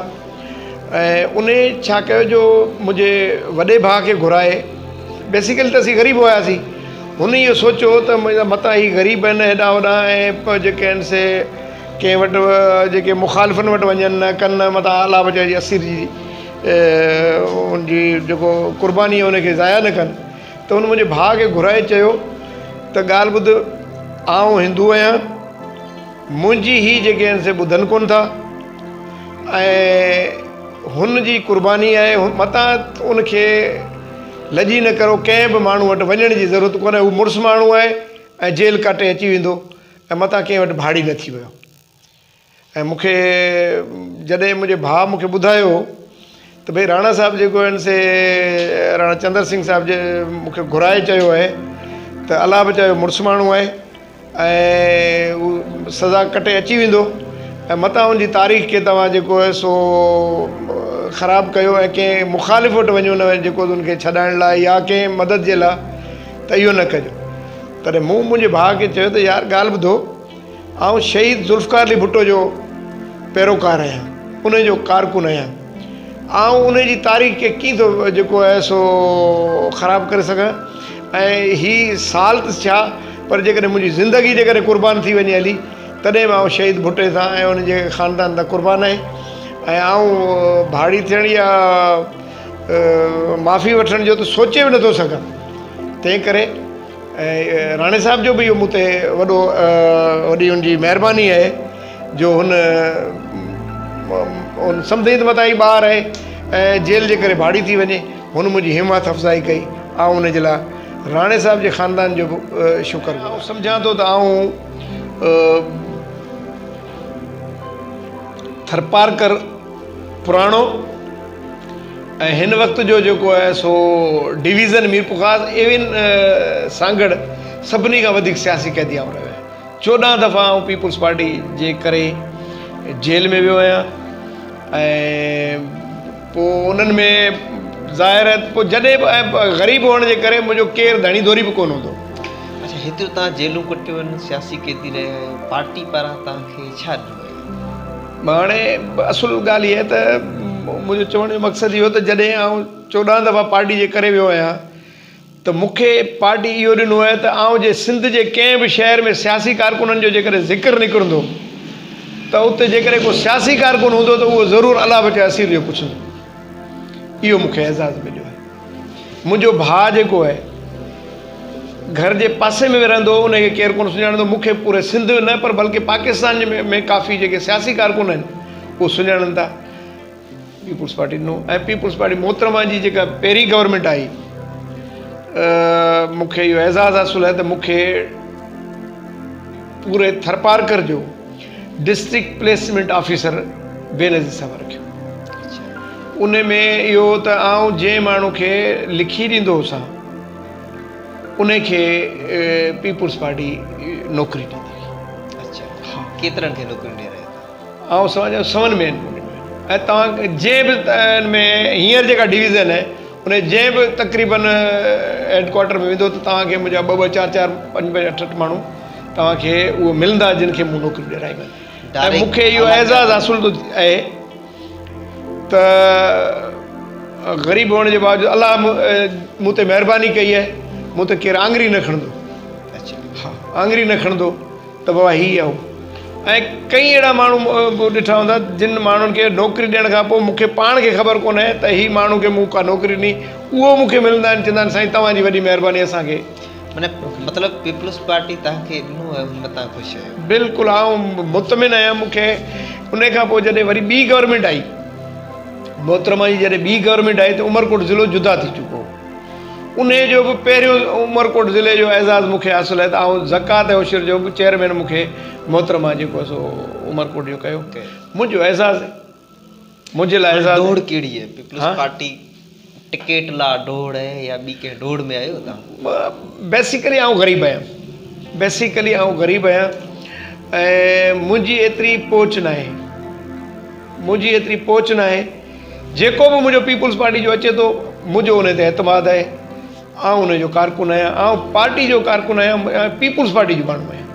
۽ ان ڇا ڪيو جو منهنجي وڏي ڀاء کي گهرائي بيسيڪلي ته اسين غريب هياسين هن اهو سوچيو ته متان هي غريب آهن هيڏانهن هوڏانهن ۽ جيڪي آهن سي ڪنهن وٽ جيڪي مخالفن وٽ وڃن نه ڪن نه متان الله بچائي جي اسير جي ان جي جيڪو قرباني آهي ان کي ضايع نه ڪن ته هن منهنجي ڀاء کي گهرائي چيو ته ڳالهه ٻڌ آئون هندو آهيان منهنجي هي جيڪي آهن سي ٻڌن ڪونه ٿا ۽ هن جي قرباني آهي متان ان کي لڄي نه ڪرو ڪنهن به ماڻهو وٽ وڃڻ جي ضرورت ڪونهي هو مڙس ماڻهو آهي ۽ جيل ڪاٽي اچي ويندو ۽ متان ڪنهن وٽ ڀاڙي نه ٿي ويو ۽ مون کي جڏهن منهنجي ڀاء مون کي ٻڌايو ته ڀئي راڻا صاحب جيڪو آهن سي راڻا چندر سنگهه صاحب جي مون کي گهرائي چيو آهي ته الله بچايو مڙس ماڻهو آهي ۽ هو سزا ڪٽي اچي ويندو ۽ متان ان جي تاريخ کي توهان جيڪو آهي سو خراب ڪيو ۽ ڪنهن مخالف وٽ وڃو نه جيڪو ان کي ڇڏائڻ لاء يا ڪنهن مدد جي لاء ته اهو نه ڪجو تڏهن مون منهنجي ڀاء کي چيو ته يار ڳالهه ٻڌو آئون شهيد ذوالفقار علي ڀٽو جو پيروڪار آهيان ان جو ڪارڪن آهيان آئون ان جي تاريخ کي ڪيئن ٿو جيڪو آهي سو خراب ڪري سگهان ۽ هي سال ته ڇا پر جيڪڏهن منهنجي زندگي جيڪڏهن قربان ٿي وڃي هلي تڏهن به آئون شهيد ڀٽي سان ۽ ان جي خاندان تان قربان آهي ۽ آئون ڀاڙي ٿيڻ يا معافي وٺڻ جو ته سوچي به نٿو سگهان تنهن ڪري ۽ راڻي صاحب جو به اهو مون تي وڏو وڏي ان جي مهرباني آهي جو هن هن سمجهي ته متان هي ٻار آهي ۽ جيل جي ڪري ڀاڙي ٿي وڃي هن منهنجي همت افزائي ڪئي آئون ان جي لاء راڻي صاحب جي خاندان جو به شڪر آئون سمجهان ٿو ته آئون ٿرپارڪر پراڻو. ۽ هن وقت جو جيڪو آهي سو ڊويزن ميرپورخاص ايون سانگهڙ سڀني کان وڌيڪ سياسي قيدي آئون رهيو آهيان. 14 دفعا آئون پيپلز پارٽي جي ڪري جيل ۾ ويو آهيان ۽ پوء انهن ۾ ظاهر آهي پوء جڏهن به ۽ غريب هئڻ جي ڪري منهنجو ڪير ڌڻي ڌوري به ڪونه هوندو. اڇا هيتريون توهان جيلون ڪٽيون آهن سياسي قيدي رهيا آهيو پارٽي پاران توهان کي ڇا ڏنو ويو آهي؟ هاڻي اصل ڳالهه هيء ته منهنجو چوڻ جو مقصد اهو ته جڏهن آئون 14 دفعا پارٽي جي ڪري ويو آهيان ته مون کي پارٽي اهو ڏنو آهي ته آئون جي سنڌ جي ڪنهن به شهر ۾ سياسي ڪارڪنن جو جيڪڏهن ذڪر نڪرندو ته اتي جيڪڏهن ڪو سياسي ڪارڪن هوندو ته اهو ضرور الله بچائي اسير جو پڇندو. اهو مون کي اعزاز مليو آهي. منهنجو ڀاء جيڪو آهي گهر جي پاسي ۾ به رهندو هو ان کي ڪير ڪونه سڃاڻندو مون کي پوري سنڌ نه پر بلڪه پاڪستان ۾ ڪافي جيڪي سياسي ڪارڪن آهن اهو سڃاڻن ٿا. پيپلز پارٽي ڏنو ۽ پيپلز پارٽي محترمه جي جيڪا پهرين گورنمينٽ آئي مون کي اهو اعزاز حاصل آهي ته مون کي پوري ٿرپارڪر جو ڊسٽرڪٽ پليسمينٽ آفيسر بينظير صاحب رکيو. ان ۾ اهو ته آئون جنهن ماڻهو کي لکي ڏيندو هوسان ان کي پيپلز پارٽي نوڪري ڏيندي هئي. اڇا ڪيترن کي نوڪريون ڏيارائي؟ آئون سمجهان ٿو سون ۾ ۽ توهان جنهن به ان ۾ هينئر جيڪا ڊويزن آهي ان جنهن به تقريبن هيڊ ڪوارٽر ۾ ويندو ته توهان کي منهنجا ٻه ٻه چار چار پنج پنج اٺ اٺ ماڻهو توهان کي اهو ملندا جن کي مون نوڪريون ڏيرايون آهن ۽ مون کي اهو اعزاز حاصل ٿو آهي ته غريب هئڻ جي باوجود الله مون تي مهرباني ڪئي آهي مون تي ڪير آڱري نه کڻندو ها آڱري نه کڻندو ته بابا هي اهو ۽ ڪئين اهڙا ماڻهو به ڏٺا هوندا جن ماڻهن کي نوڪري ڏيڻ کان پوء مون کي پاڻ کي خبر ڪونهي ته هي ماڻهو کي مون ڪا نوڪري ڏني اهو مون کي ملندا آهن چوندا آهن سائين توهان جي وڏي مهرباني اسان کي معنيٰ مطلب پيپلز پارٽي توهان کي ڏنو آهي ان ۾ توهان خوش آهيو. بلڪل آئون مطمئن آهيان مون کي ان کان پوء جڏهن وري ٻي گورنمينٽ آئي محترمه جي جڏهن ٻي گورنمينٽ آئي ته عمرڪوٽ ضلعو جدا ٿي چڪو هو انهيء جو به پهريون عمرڪوٽ ضلعي جو اعزاز مون کي حاصل آهي ته آئون زڪوات ۽ عشر جو به چيئرمين مون کي محترمه جيڪو آهي سو عمرڪوٽ جو ڪيو. منهنجو اعزاز آهي. منهنجي لاء اعزاز آهي. ڊوڙ ڪهڙي آهي؟ پيپلز پارٽي ٽڪيٽ لاء ڊوڙ آهي يا ٻي ڪنهن ڊوڙ ۾ آهيو توهان؟ بيسيڪلي آئون غريب آهيان. بيسيڪلي آئون غريب آهيان ۽ منهنجي ايتري پهچ ناهي. منهنجي ايتري پهچ ناهي. جيڪو به منهنجو پيپلز پارٽي جو اچي ٿو منهنجو ان تي اعتماد آهي آئون ان جو ڪارڪن آهيان آئون پارٽي جو ڪارڪن آهيان ۽ پيپلز پارٽي جو ماڻهو آهيان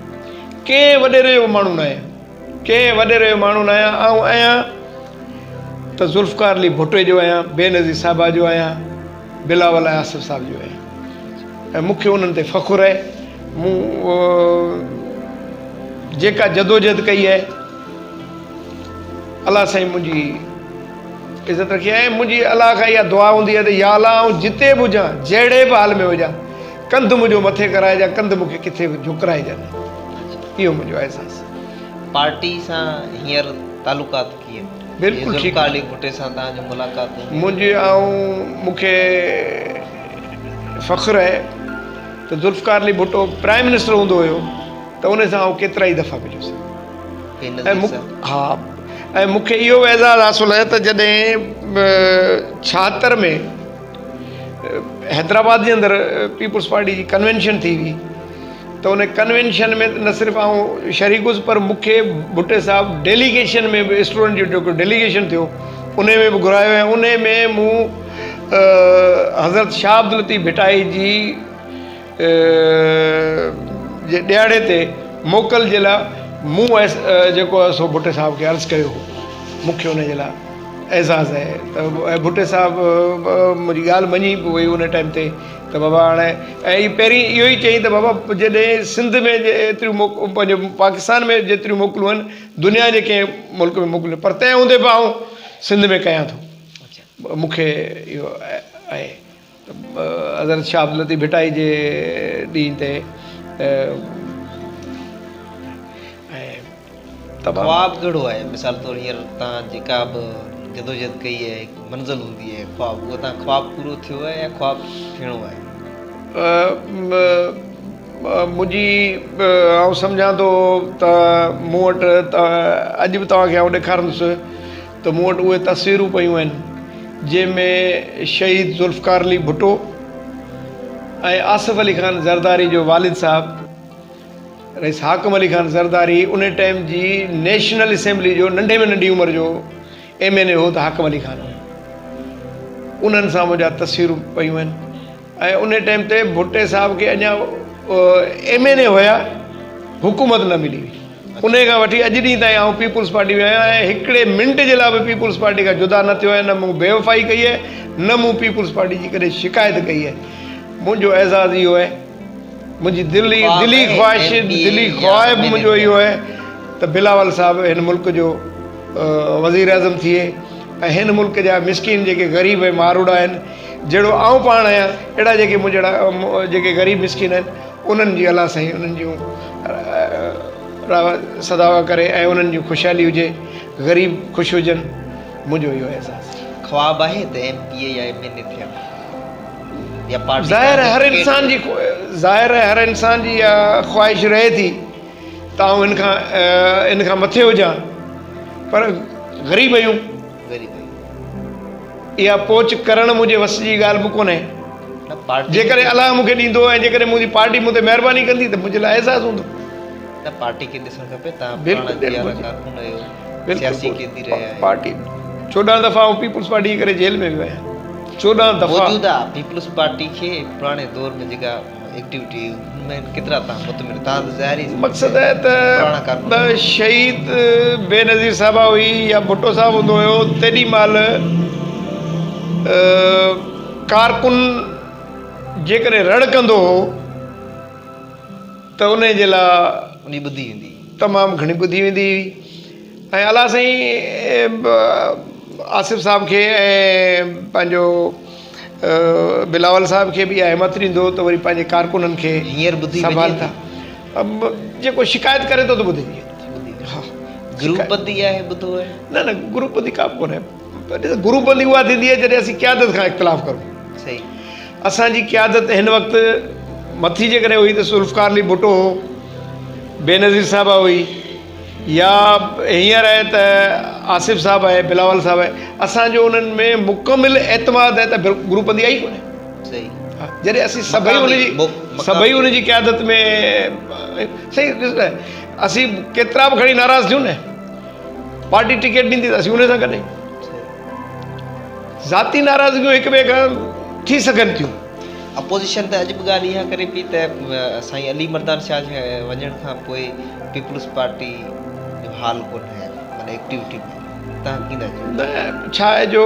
ڪنهن وڏيري جو ماڻهو نه آهيان ڪنهن وڏيري جو ماڻهو نه آهيان آئون آهيان ته ذوالفقار علي ڀٽي جو آهيان بينظير صاحبه جو آهيان بلاول ۽ آصف صاحب جو آهيان ۽ مون کي انهن تي فخر آهي مون جيڪا جدوجهد ڪئي آهي الله سائين منهنجي عزت رکي ۽ منهنجي الله کان اها دعا هوندي آهي ته يا الله آئون جتي به هجان جهڙي به حال ۾ هجان ڪنڌ منهنجو مٿي ڪرائجان ڪنڌ مون کي ڪٿي به جهڪرائجان نه اهو منهنجو احساس. پارٽي سان هينئر تعلقات ڪيئن؟ بلڪل ٺيڪ. ذوالفقار علي ڀٽي سان توهان جون ملاقاتون؟ منهنجي آئون مون کي فخر آهي ته ذوالفقار علي ڀٽو پرائم منسٽر هوندو هيو ته ان سان آئون ڪيترائي دفعا مليس. ها ۽ مون کي اهو به اعزاز حاصل آهي ته جڏهن 76 ۾ حيدرآباد جي اندر پيپلز پارٽي جي ڪنوينشن ٿي هئي ته ان ڪنوينشن ۾ نه صرف آئون شريڪ هوس پر مون کي ڀٽي صاحب ڊيليگيشن ۾ به اسٽوڊنٽ جو جيڪو ڊيليگيشن ٿيو ان ۾ به گهرايو ۽ ان ۾ مون حضرت شاهه عبداللطيف ڀٽائي جي جي ڏهاڙي تي موڪل جي لاء مون جيڪو آهي سو ڀٽي صاحب کي عرض ڪيو هو. مون کي ان جي لاء اعزاز آهي ته ڀٽي صاحب منهنجي ڳالهه مڃي به وئي ان ٽائيم تي ته بابا هاڻي ۽ پهرين اهو ئي چيائين ته بابا جڏهن سنڌ ۾ ايتريون پنهنجو پاڪستان ۾ جيتريون موڪلون آهن دنيا جي ڪنهن ملڪ ۾ موڪلون پر تنهن هوندي به آئون سنڌ ۾ ڪيان ٿو مون کي اهو آهي. حضرت شاهه عبداللطيف ڀٽائي جي ڏينهن تي ۽ تمام خواب ڪهڙو آهي مثال طور هينئر توهان جيڪا به جدوجهد ڪئي آهي هڪ منزل هوندي آهي خواب اهو توهان خواب پورو ٿيو آهي يا خواب ٿيڻو آهي؟ منهنجي آئون سمجهان ٿو ته مون وٽ ته اڄ به توهان کي آئون ڏيکارندس ته مون وٽ اهي تصويرون پيون آهن جنهن ۾ شهيد ذوالفقار علي ڀٽو ۽ آصف علي خان زرداري جو والد صاحب رئيس حاڪم علي خان زرداري ان ٽائيم جي نيشنل اسيمبلي جو ننڍي ۾ ننڍي عمر جو ايم اين اي هو ته حاڪم علي خان هو. انهن سان منهنجا تصويرون پيون آهن ۽ ان ٽائيم تي ڀٽي صاحب کي اڃا ايم اين اي هيا حڪومت نه ملي هئي. انهي کان وٺي اڄ ڏينهن تائين آئون پيپلز پارٽي ۾ آهيان ۽ هڪڙي منٽ جي لاء به پيپلز پارٽي کان جدا نه ٿيو آهيان نه مون بيوفائي ڪئي آهي نه مون پيپلز پارٽي جي ڪڏهن شڪايت ڪئي آهي. منهنجو اعزاز اهو آهي منهنجي دلي دلي خواهش دلي خواب منهنجو اهو آهي ته بلاول صاحب هن ملڪ جو وزيراعظم ٿئي ۽ هن ملڪ جا مسڪين جيڪي غريب ۽ ماروئڙا آهن جهڙو آئون پاڻ آهيان اهڙا جيڪي مون جهڙا جيڪي غريب مسڪين آهن انهن جي الله سائين انهن جون سداوا ڪري ۽ انهن جون خوشحالي هجي غريب خوش هجن منهنجو اهو احساس. خواب آهي ته ايم پي اي يا ايم اين اي ٿيان يا پارٽي ظاهر آهي هر انسان جي ظاهر آهي هر انسان جي اها خواهش رهي ٿي ته آئون هن کان ان کان مٿي هجان پر غريب آهيون غريب آهيون اها پهچ ڪرڻ منهنجي وس جي ڳالهه به ڪونهي جيڪڏهن الله مون کي ڏيندو ۽ جيڪڏهن منهنجي پارٽي مون تي مهرباني ڪندي ته منهنجي لاء اعزاز هوندو. نه پارٽي کي ڏسڻ کپي تان پراڻا جيارا ڪارڪن آهيو سياسي قيدي رهيا آهيو. پارٽي 14 دفعا آئون پيپلز پارٽي جي ڪري جيل ۾ ويو آهيان 14 دفعا. موجوده پيپلز پارٽي کي پراڻي دور ۾ جيڪا ايڪٽيوٽي هئي ان ۾ ڪيترا تان مطمئن تان ته ظاهر ئي مقصد آهي ته شهيد بينظير صاحبه هئي يا ڀٽو صاحب هوندو هيو تيڏي مهل ڪارڪن جيڪڏهن رڙ ڪندو هو ته انهي جي لاء انهي ٻڌي ويندي هئي. تمام گهڻي ٻڌي ويندي هئي ۽ الله سائين آصف صاحب کي ۽ پنهنجو بلاول صاحب کي به اها همت ڏيندو ته وري پنهنجي ڪارڪنن کي هينئر ٻڌي سنڀال ٿا جيڪو شڪايت ڪري ٿو ته ٻڌي ويندي ها گروپ بندي آهي ٻڌو آهي نه نه گروپ بندي ڪا به ڪونهي ڏس گروپ بندي اها ٿيندي آهي جڏهن اسين قيادت کان اختلاف ڪرون. صحيح. اسان جي قيادت هن وقت مٿي جيڪڏهن هئي ته ذوالفقار علي ڀٽو هو، بينظير صاحبه هئي يا هينئر آهي ته آصف صاحب آهي، بلاول صاحب آهي، اسان جو انهن ۾ مڪمل اعتماد آهي ته گروپ بندي آئي ڪونهي. صحيح. جڏهن اسين سڀئي ان جي سڀئي ان جي قيادت ۾ صحيح ڏس نه اسين ڪيترا به کڻي ناراض ٿيون نه پارٽي ٽڪيٽ ڏيندي ته اسين ان سان گڏ آهيون. ذاتي ناراضگيون هڪ ٻئي کان ٿي سگهن ٿيون. اپوزيشن ته اڄ به ڳالهه اها ڪري پئي ته سائين علي مردان شاهه جي وڃڻ کان پوء پيپلز پارٽي جو حال ڪونهي معنيٰ ايڪٽيوٽي ۾ تهان ڪيئن ٿا چئو؟ نه ڇا آهي جو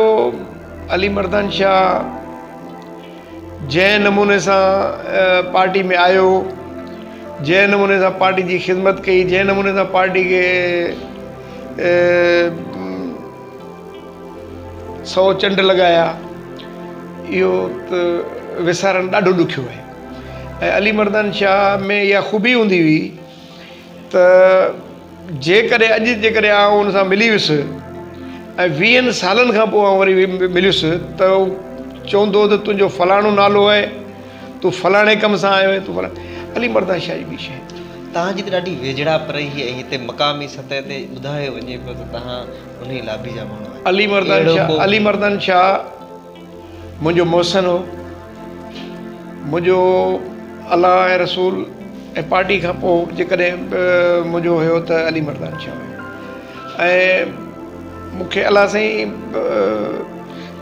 علي مردان شاهه جنهن نموني سان پارٽي ۾ آيو، جنهن نموني سان پارٽي جي خدمت ڪئي، جنهن نموني سان پارٽي کي سو چنڊ لڳايا، اهو ته وسارڻ ڏاڍو ڏکيو آهي ۽ علي مردان شاهه ۾ اها خوبي هوندي هئي ته جيڪڏهن اڄ جيڪڏهن آئون ان سان ملي ويس ۽ ويهن سالن کان پوء آئون وري مليس ته هو چوندو ته تنهنجو فلاڻو نالو آهي، تون فلاڻي ڪم سان آيو آهين، تون فلاڻي علي مردان شاهه جي ٻي شيء. توهان جي ته ڏاڍي ويجهڙائپ رهي ۽ هتي مقامي سطح تي ٻڌايو وڃي پيو ته توهان انهي لابي جا ماڻهو آهيو. علي مردان شاهه علي مردان شاهه منهنجو محسن هو. منهنجو الله ۽ رسول ۽ پارٽي کان پوء جيڪڏهن منهنجو هيو ته علي مردان شاهه هيو ۽ مون کي الله سائين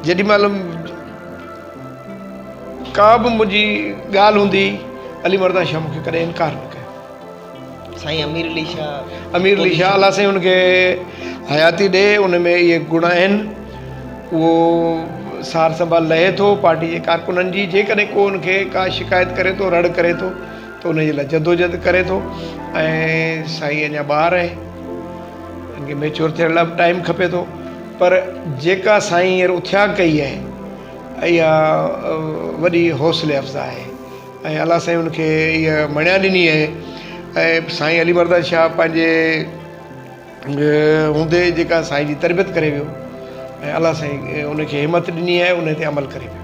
جيڏي مهل ڪا به منهنجي ڳالهه هوندي علي مردان شاهه مون کي ڪڏهن انڪار نه ڪيو. سائين امير علي شاهه امير علي شاهه الله سائين ان کي حياتي ڏي ان ۾ اهي گڻ آهن اهو سار سنڀال لهي ٿو پارٽي جي ڪارڪنن جي جيڪڏهن ڪو ان کي ڪا شڪايت ڪري ٿو رڙ ڪري ٿو ته ان جي لاء جدوجهد ڪري ٿو ۽ سائين اڃا ٻار آهي ان کي ميچور ٿيڻ لاء به ٽائيم کپي ٿو پر جيڪا سائين هينئر اٿيا ڪئي آهي اها وڏي حوصلي افزا آهي ۽ الله سائين ان کي اها مڻيا ڏني آهي ۽ سائين علي مردان شاهه پنهنجي هوندي جيڪا سائين جي تربيت ڪري ويو ۽ الله سائين ان کي همت ڏني آهي ان تي عمل ڪري پيو.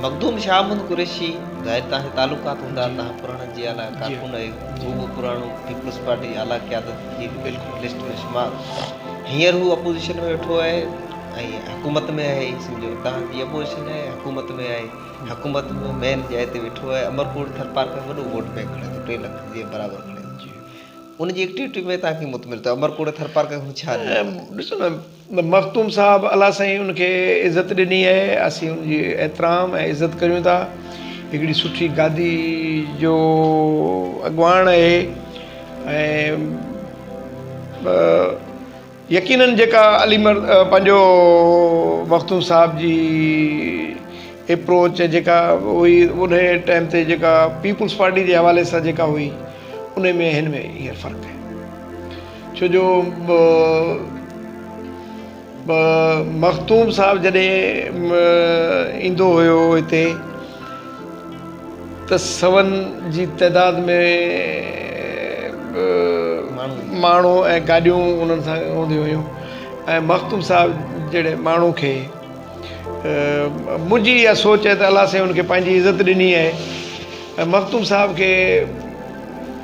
مخدوم شاهه محمد قريشي ظاهر توهان کي تعلقات هوندا توهان پراڻن جي اعليٰ ڪارڪن آهيو هو به پراڻو پيپلز پارٽي جي اعليٰ قيادت جي لسٽ ۾ شمار هينئر هو اپوزيشن ۾ ويٺو آهي. ۽ حڪومت ۾ آهي سمجهو توهان جي اپوزيشن آهي حڪومت ۾ آهي حڪومت ۾ مين جاء تي ويٺو آهي امرڪوٽ ٿرپارڪر وڏو ووٽ بينڪ کڻي ٿو 3 لک جي برابر کڻي ٿو ان جي ايڪٽيوٽي ۾ توهان کي مطمئن ته امرڪوٽ ٿرپارڪر هن ڇا ڏنو؟ ڏسو نه مخدوم صاحب الله سائين ان کي عزت ڏني آهي اسين ان جي احترام ۽ عزت ڪريون ٿا هڪڙي سٺي گادي جو اڳواڻ آهي ۽ يقينن جيڪا علي مر پنهنجو مخدوم صاحب جي ايپروچ جيڪا هئي انهي ٽائيم تي جيڪا پيپلز پارٽي جي حوالي سان جيڪا هئي انهي ۾ هن ۾ هينئر فرق آهي ڇو جو مخدوم صاحب جڏهن ايندو هيو هتي ته سون جي تعداد ۾ ماڻهو ۽ گاڏيون انهن سان هونديون هيون ۽ مخدوم صاحب جهڙي ماڻهو کي منهنجي اها سوچ آهي ته الله سائين ان کي پنهنجي عزت ڏني آهي ۽ مخدوم صاحب کي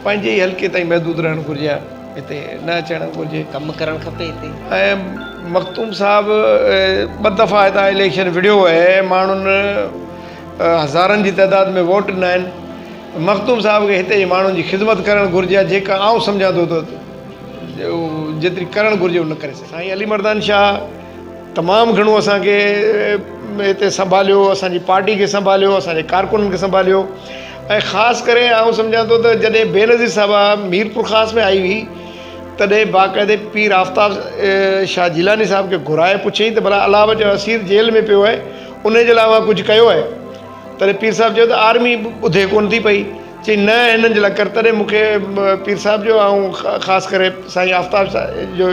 پنهنجي ئي حلقي تائين محدود رهڻ گهرجي ها هتي نه اچڻ گهرجي. ڪم ڪرڻ کپي هتي. ۽ مخدوم صاحب ٻه دفعا هتان اليڪشن وڙهيو آهي ماڻهن هزارن جي تعداد ۾ ووٽ ڏنا آهن. مخدوم صاحب کي هتي جي ماڻهن جي خدمت ڪرڻ گهرجي ها جيڪا آئون سمجهان ٿو ته جيتري ڪرڻ گهرجي اهو نه ڪري سگهيو. سائين علي مردان شاهه تمام گهڻو اسان کي هتي سنڀاليو، اسان جي پارٽي کي سنڀاليو، اسان جي ڪارڪنن کي سنڀاليو ۽ خاص ڪري آئون سمجهان ٿو ته جڏهن بينظير صاحبه ميرپورخاص ۾ آئي هئي تڏهن باقاعدي پير آفتاب شاهه جيلاني صاحب کي گهرائي پڇيائين ته ڀلا الله بچايو اسير جيل ۾ پيو آهي انهيء جي لاء اوهان ڪجهه ڪيو آهي؟ تڏهن پير صاحب چيو ته آرمي ٻڌي ڪونه ٿي پئي. چيائين نه هنن جي لاء ڪر. تڏهن مون کي پير صاحب جو آئون خاص ڪري سائين آفتاب صاحب جو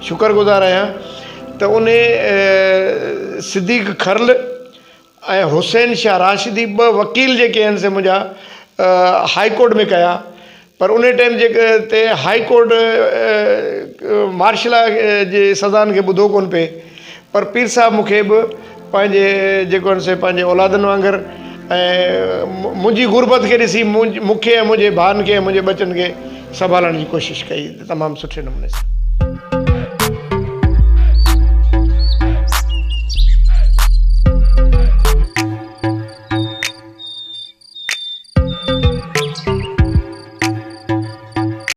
شڪر گذار آهيان ته انهي صديق کرل ۽ حسين شاهه راشدي ٻه وڪيل جيڪي آهن سي منهنجا هائي ڪورٽ ۾ ڪيا پر انهي ٽائيم جي تي هائي ڪورٽ مارشل لا جي سزائن کي ٻڌو ڪونه پئي پر پير صاحب مون کي به پنهنجي جيڪو آهن سي پنهنجي اولادن وانگر ۽ منهنجي غربت کي ڏسي مون کي ۽ منهنجي ڀائن کي ۽ منهنجي ٻچن کي سنڀالڻ جي ڪوشش ڪئي تمام سٺي نموني سان.